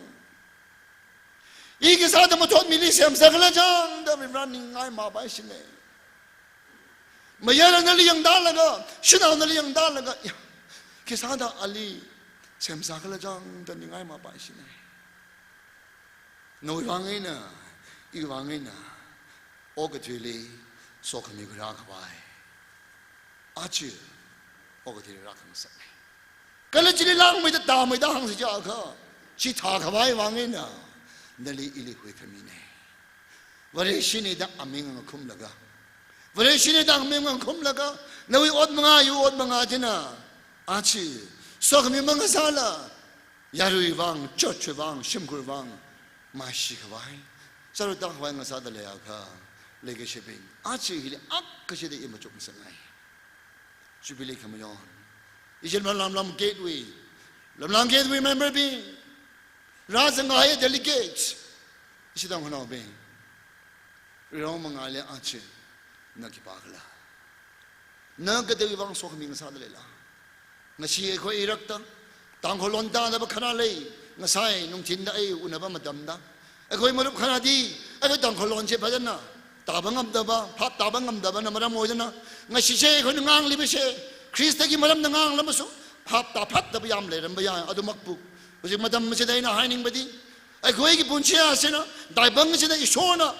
I kasāda mathotmili semsā khala chang da Varivara ningai mapaishina. Mayara nali yangda laga, shanao nali yangda laga, ya, kasāda ali semsā khala chang da ningai mapaishina. Nawui vang eina, iwui vang eina, okathuili sokhami rākhavai. Aja, okathuili rākhangasakna. Kala chili langmeida tāmeida hāngsa chiakha, chithākhavai vang eina, nali ili huikhamina. Vareshina da aming ngakhumlaga, Vareshina da aming ngakhumlaga, nawui ot manga, iwui ot manga china, aja, sokhami mangasāla, yarui vang, church vang, shimkhur vang, mashikhavai, sārui tākhavai ngasāda leiakha, leikashibing, aja hili akashida i machukngasakngai. Jubilee khamayon. Ishi Lamlam Gateway, Lamlam Gateway member bing, rāzangkahai delegates, ishi Tangkhulnaobing, rirong mangāli aja, na khipākhala? Na kateowui vang sokhami ngasāda leila? Ngashee akhoi irakta, Tangkhul lon tāda ba kharā lei, ngasai nungthinda ei unaba matamda, akhoi marup kharādi, akhoi Tangkhul lon chi phazanna tāba ngamdaba, phap tāba ngamdabana maram oidana, ngashee chi akhoi ngangliba chi, Khristagi maramna nganglamasu, phap tāphatdaba yam leiramba ya, adu makpu. Hujik matam chida ina hainingba di, aikhoigi punchi asina, taibang chida Ishorna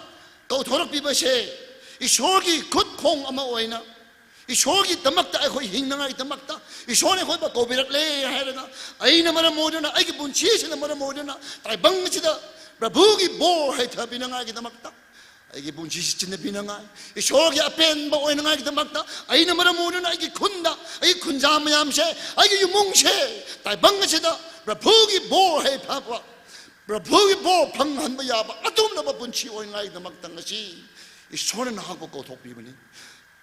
kauthorakpiba chi, Ishorgi khut khong ama oina, Ishorgi damakta aikhoi hingnangai damakta, Ishorna aikhoi ba kaupirakle hairana, aina maram oidana, aigi punchi china maram oidana, taibang chida Prabhugi bor haithabinangaigi damakta, aigi punchi chi chinabinangai, Ishorgi apenba oinangaigi damakta, aina maram oidana, aigi khunda, aigi khunza mayam chi, aigi yumung chi, taibang chida Prabhugi bor haiphapa, Prabhugi bor phanghanba yaba, atumlaba punchi oinangai damakta ngashee Ishorna nahakbu kauthokpibani.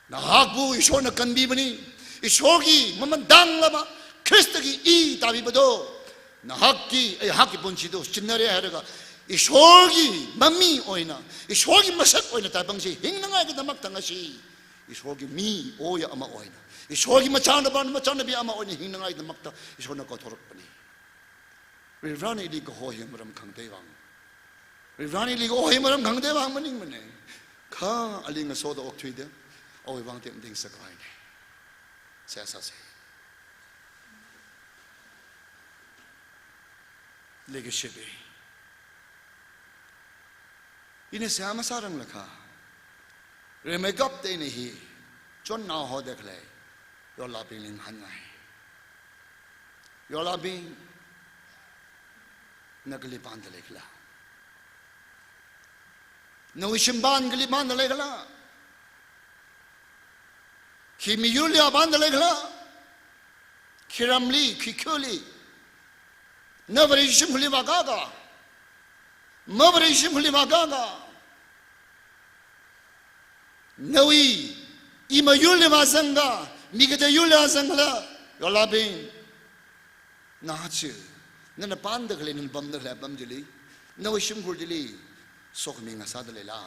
Nahakbu Ishorna kanbibani. Ishorgi maman danglaba, Khristagi i tāpiba do, nahakki, eihakki punchi do chinnare hairaga, Ishorgi mami oina, Ishorgi masak oina taibang chi hingnangaigi damakta ngashee Ishorgi mi oya ama oina, Ishorgi machānaba, machānabi ama oina hingnangaigi damakta Ishorna kauthorakpani. Varivarana ili kaho hi maram khangatei vang, Varivarana ili kaho hi maram khangatei vang maningmana. Kha ali ngasoda okthuida, awui vang tekmatengsakhaina. Seihā sāsa. Leikashibing, ina seihā masāranglakha, rimeikapta ina hi chonnao hoda khalei yorlābingli ngahānngai. Yorlābing, na kali pānda leikhala? Nawui shimpān kali pānda leikhala? Khi miyurli pānda leikhala? Khi ramli, khi khuli? Na Vareshi shimkhurli vākaka, ma Vareshi shimkhurli vākaka, nawui ima yurli vāzangka, mi kateoyurli vāzangkhala? Yorlābing, na chi, nana pānda khalei, nana pamda khalei apam chili, nawui shimkhur chili sokhami ngasāda leila?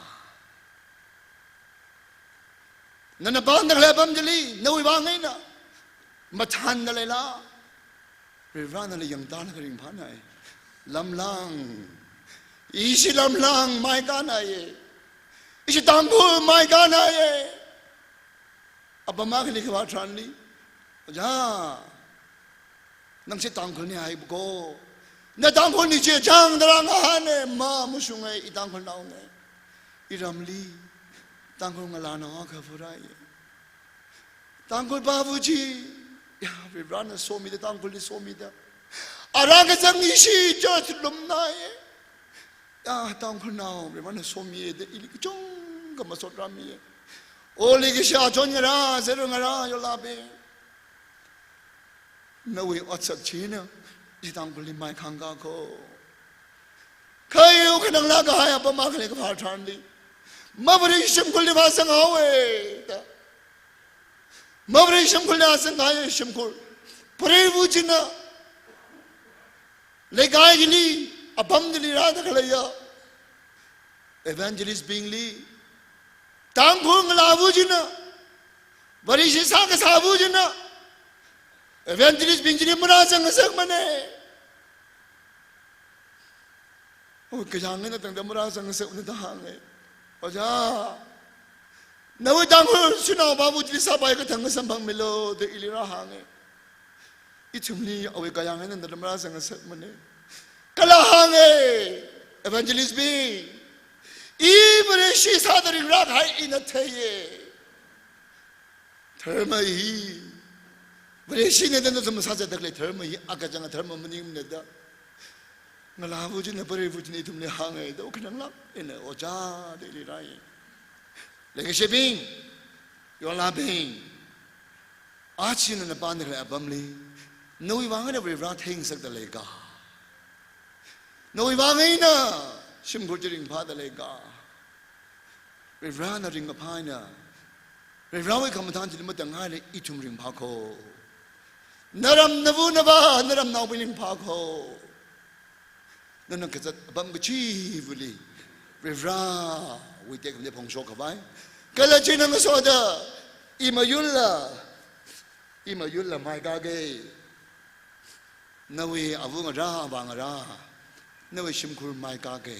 Nana pānda khalei apam chili nawui vang eina mathānda leila? Varivarana nali yangtālaga ringphānai. Lamlang. Ishi Lamlang maikānaiya. Ishi Tangkhul maikānaiya. Apam akhali kavā tharanli, "Ojā, nang chi Tangkhulna haiba ko. Na Tangkhulna chi chang," da rāngahāna. "Ma, mashunga, i Tangkhulnaona. Iramli Tangkhul ngalānao akha phurāya. Tangkhul pāva chi, ya, Varivarana somida, Tangkhulli somida, ara kazang ishi church lumnaiya. Ya, Tangkhulnao, Varivarana somiya da ili kachungkha masot rāmiya. O leikashi achon ngarā, zero ngarā, yorlābing, nawui otsak china ishi Tangkhulli maikhangka ko. Kha i wukkhanang lākahai apam akhali kavā tharanli, ma Vareshi shimkhurli vāzanghaowa da, ma Vareshi shimkhurli vāzanghaowa, shimkhur, preiva china Leikaili, apam chili rāda khaleiya evangelist bingli, Tangkhul ngalāva china, Vareshi sākasāva china, evangelist bing chili marāzang ngasakmana. Oi, kayāng eina tangda marāzang ngasakmana da hānga. Ojā, nawui Tangkhul shanao pāva chili sāpai kathang samphangmilu da ili rāhānga. Ithumli awui kayāng eina tangda marāzang ngasakmana. Kala hānga, evangelist bing, i Vareshi sāda ringrā kahai ina theiya. Dharma hi, Vareshina da nathum sāzatda khalei dharma hi akachang dharma maningmana da ngalāva china, pareiva china ithumli hānga da, o khananglāk eina ojā da ili rāi. Leikashibing, yonlābing, aja nana pānda khalei apamli, nawui vang eina Varivara theingasakda leika? Nawui vang eina shimkhur chi ringphāda leika? Varivarana ringkaphā eina, Varivarawui khamathān chili matangngaili ithum ringphā kho. Naram nava navā, naramnaobing ringphā kho. Nana kazat apam kachivali Varivarawui tekhamatei phongshok khavai, kala china ngasoda, i mayurla, i mayurla maikāka. Nawui ava ngarā, avā ngarā, nawui shimkhur maikāka.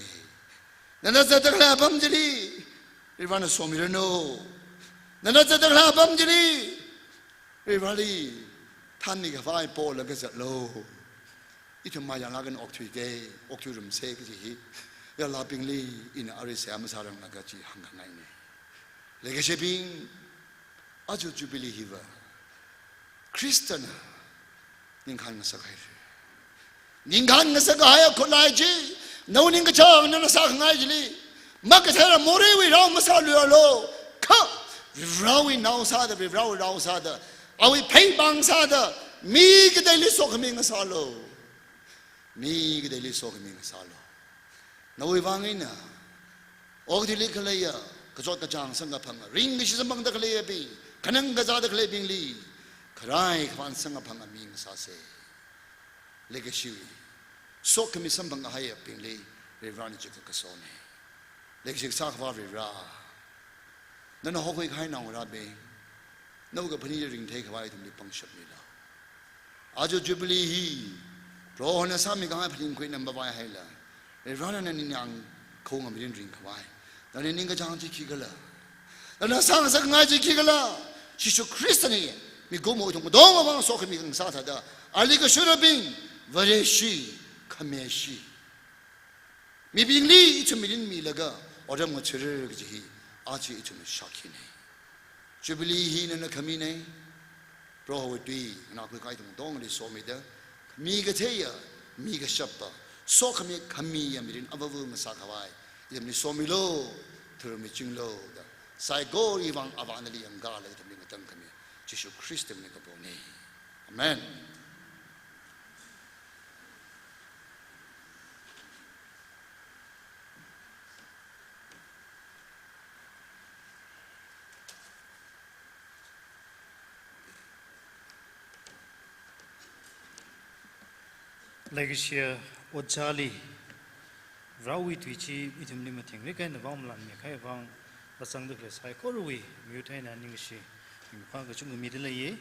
Nana zatda khalei apam chili Varivarana somiranu. Nana zatda khalei apam chili Varivarali thanmi khavai pola kazatlu. Ithum mayānglāk eina okthuika, okthuirumsa kaji hi yonlābingli ina arui seihā masāranglaga chi hāngkhangaina. Leikashibing, aja Jubilee hiva Khristana ningkhān ngasakhaira. Ningkhān ngasakhaiya khutlai chi, nawui ningkachāng nana sākhangai chili makathara moreiwui rao masāluialu. Kha Varivarawui nao sāda, Varivarawui rao sāda, awui pheipāng sāda, mi kateili sokhami ngasālu. Mi kateili sokhami ngasālu. Nawui vang eina, okathuili khaleiya, kachot kachāng samkaphanga, ringkashi samphangda khaleiyabing, khanang kazāda khaleibingli kharai khavān samkaphanga mi ngasāsa. Leikashiwui, sokhami samphang kahaiyabingli Varivarana chikha kasona. Leikashi kasā Akhava Varivara, nana hokhui kahai naongarābing, nawui kaphaning chi ringthei khavai ithumli pangshap milu. Aja Jubilee hi Prohona sāmi kahai phaningkhui eina mavai haila, Varivarana nana ningyāng khaunga mirin ringkhavai, nana ningkachāng chi khikhala, nana sāngasakngai chi khikhala, Jishu Khristana mikumo ithum katonga vang sokhami khangasā thāda, ali kashurabing, Vareshi, khameshi, mibingli ithum mirin milaga otram ngathara kaji hi aja ithumna shākhina. Jubilee hi nana khamina. Prohowui tui nganākhui kahai ithum katongali somida, mi katheiya, mi kashapa, sokhami khamiya mirin avāva ngasā khavai ithumli somilu, thurmichinlu da, saikora vang Avāna nali yangkala ithumli ngatangkhami Jishu Khristawui ming kapona. Amen. Leikashiya ojāli, Varewui tui chi ithumli mathingrik eina vang malanmi kahai vang, rāzangda khalei saikorawui miyur eina ningkashi, ningphā kachungkha mida leiya.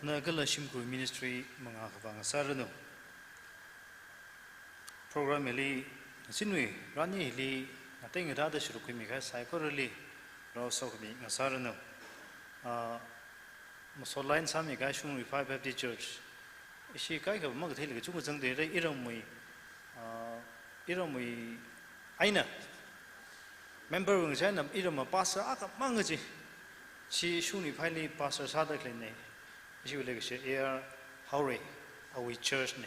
Na kala shimkhur ministry mangā khavā ngasāranu. Program hili, shinwui rani hili, ngatei ngatāda sharuk khuimi kahai saikorali, rao sokhami ngasāranu. Ah, masot line sāmi kahai Shungriphai Baptist Church, ishi kaikha makatheili kachungkha zangda lei, iramwui, ah, iramwui eina, member wui ngachaina iramwui pastor akhamang kaji, chi Shungriphaili pastor sāda khaleina, ishiwui leikashi A R Haorei, awui church na.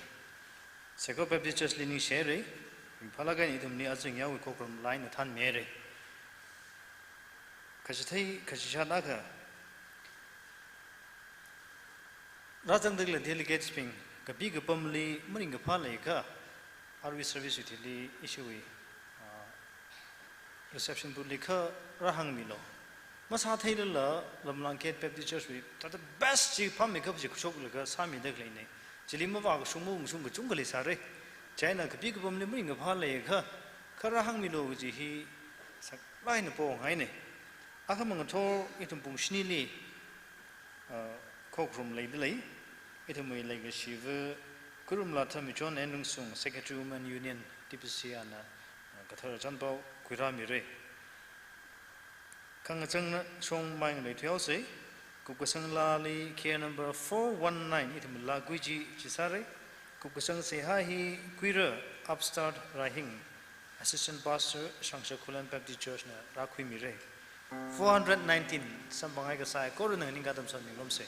Saikora Baptist Church li ningshi haira, ringphālāk eina ithumli azing yawui khokharum line na thanmi haira. Kachithei, kachishāt akha, rāzangda khalei delegates bing, kapi kapamli maringkaphā leiakha, arui service wui thili ishiwui, ah, reception booth li kha rāhāngmilu. Masātheilala, Lamlang Gate Baptist Church wui, thāda best chi phāmeikap chi khuishoklaga sāmida khaleina. Chili mavākashung mavākashung kachungkha leisāra. Chieina kapi kapamli maringkaphā leiakha, kharā hāngmilu kaji hi saklāk eina pongaina. Akhamang ngathor ithum pung shinili, ah, khokharum leidalei. Ithumwui leikashiva Kurumla Thamichon N. Rungsung, Secretary Women Union, T P C ana, ah, kathara chānpao khuirāmira. Khangachang shong mai ngalei thuihaosa. Kupkasang laali care number four one nine ithum laa khuiji chi sāra. Kupkasang seihā hi khuira Upstart Raihing, Assistant Pastor, Shangshak Khullen Baptist Church na rākhuimira. Four hundred nineteen, samphanghai kasā saikora ningkatā samphangmingarumsa.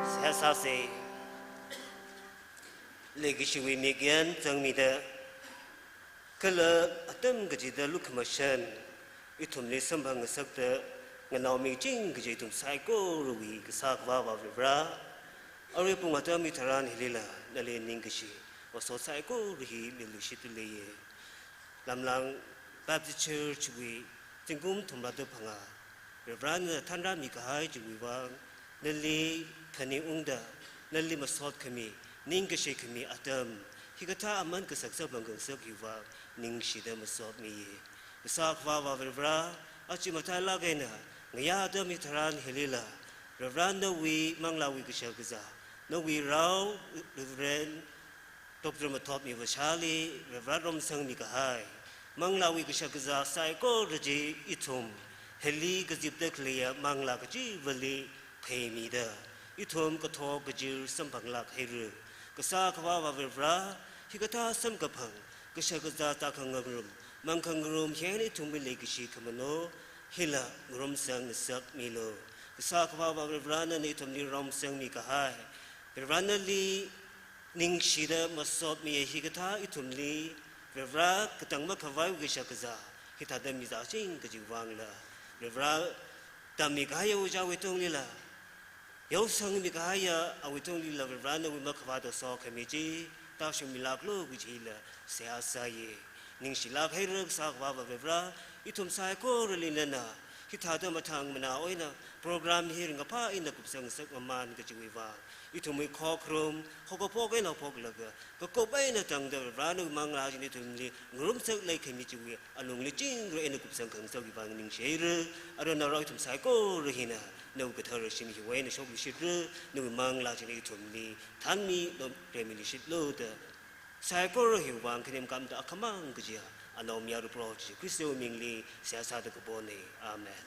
Seihā sāsa. Leikashiwui mikyan zangmida, kala atam kachida lukhamashan ithumli samphangngasakta nganaomiching kaji ithum saikorawui kasā Akhava Avā Varivara, arui pung atam hitharan hilila nali ningkashi masot saikora hi miluishitda leiya. Lamlang Baptist Church wui zingkum thumrada phangā, Varivarana thanrāmi kahai chiwui vang, nali khaning ungda, nali masot khami, ningkashi khami atam, hikathā aman kasak sāpam khangasak hiwui vang, ningshida masotmiya. Kasā Akhava Varivara, aja matailāk eina, ngayā atam hitharan hilila, Varivara nawui manglāwui kashakazā, nawui rao, Reverend Doctor Mathopmi Vashali, Varivara romsangmi kahai, manglāwui kashakazā saikora chi ithum, hili kazipda khaleiya manglā kachivali pheimida, ithum kathok kachir samphanglāk haira. Kasā Akhava Varivara, hikathā samkaphang, kashakazā tākhangarum, mangkhangarum hi eina ithumwui leikashi khamano, hila ngarumsang ngasakmilu. Kasā Akhava Varivara nana ithumli romsangmi kahai, Varivara nali ningshida masotmiya hikathā ithumli, Varivara katang makhavaiwui kashakazā, hithāda mizāching kajiwui vangla, Varivara tammi kahaiya ojāwui tunglila, yaosangmi kahaiya awui tunglila Varivara nawui makhavāda sokhami chi, tāshungmilāklu kajila seihā sāya. Ningshilāk haira Kasā Akhava Varivara, ithum saikorali nana, hithāda mathang manā eina, program hi ringkaphā eina kupsang ngasakmamān kajiwui vang, ithumwui khokharum, haokaphok eina haophoklaga, kakup eina tangda Varivara nawui manglā china ithumli ngarumsak leikhami chiwui alungli chingra eina kupsang khangasakwui vang ningshi haira. Arui narao ithum saikora hina, nawui kathara shim hiwui eina shokluishitra, nawui manglā china ithumli thanmi, nao remiluishitlu da, saikora hiwui vang khanim kamda akhamang kajiya, anaomayara Proho Jishu Khristawui mingli seihā sāda kapona. Amen.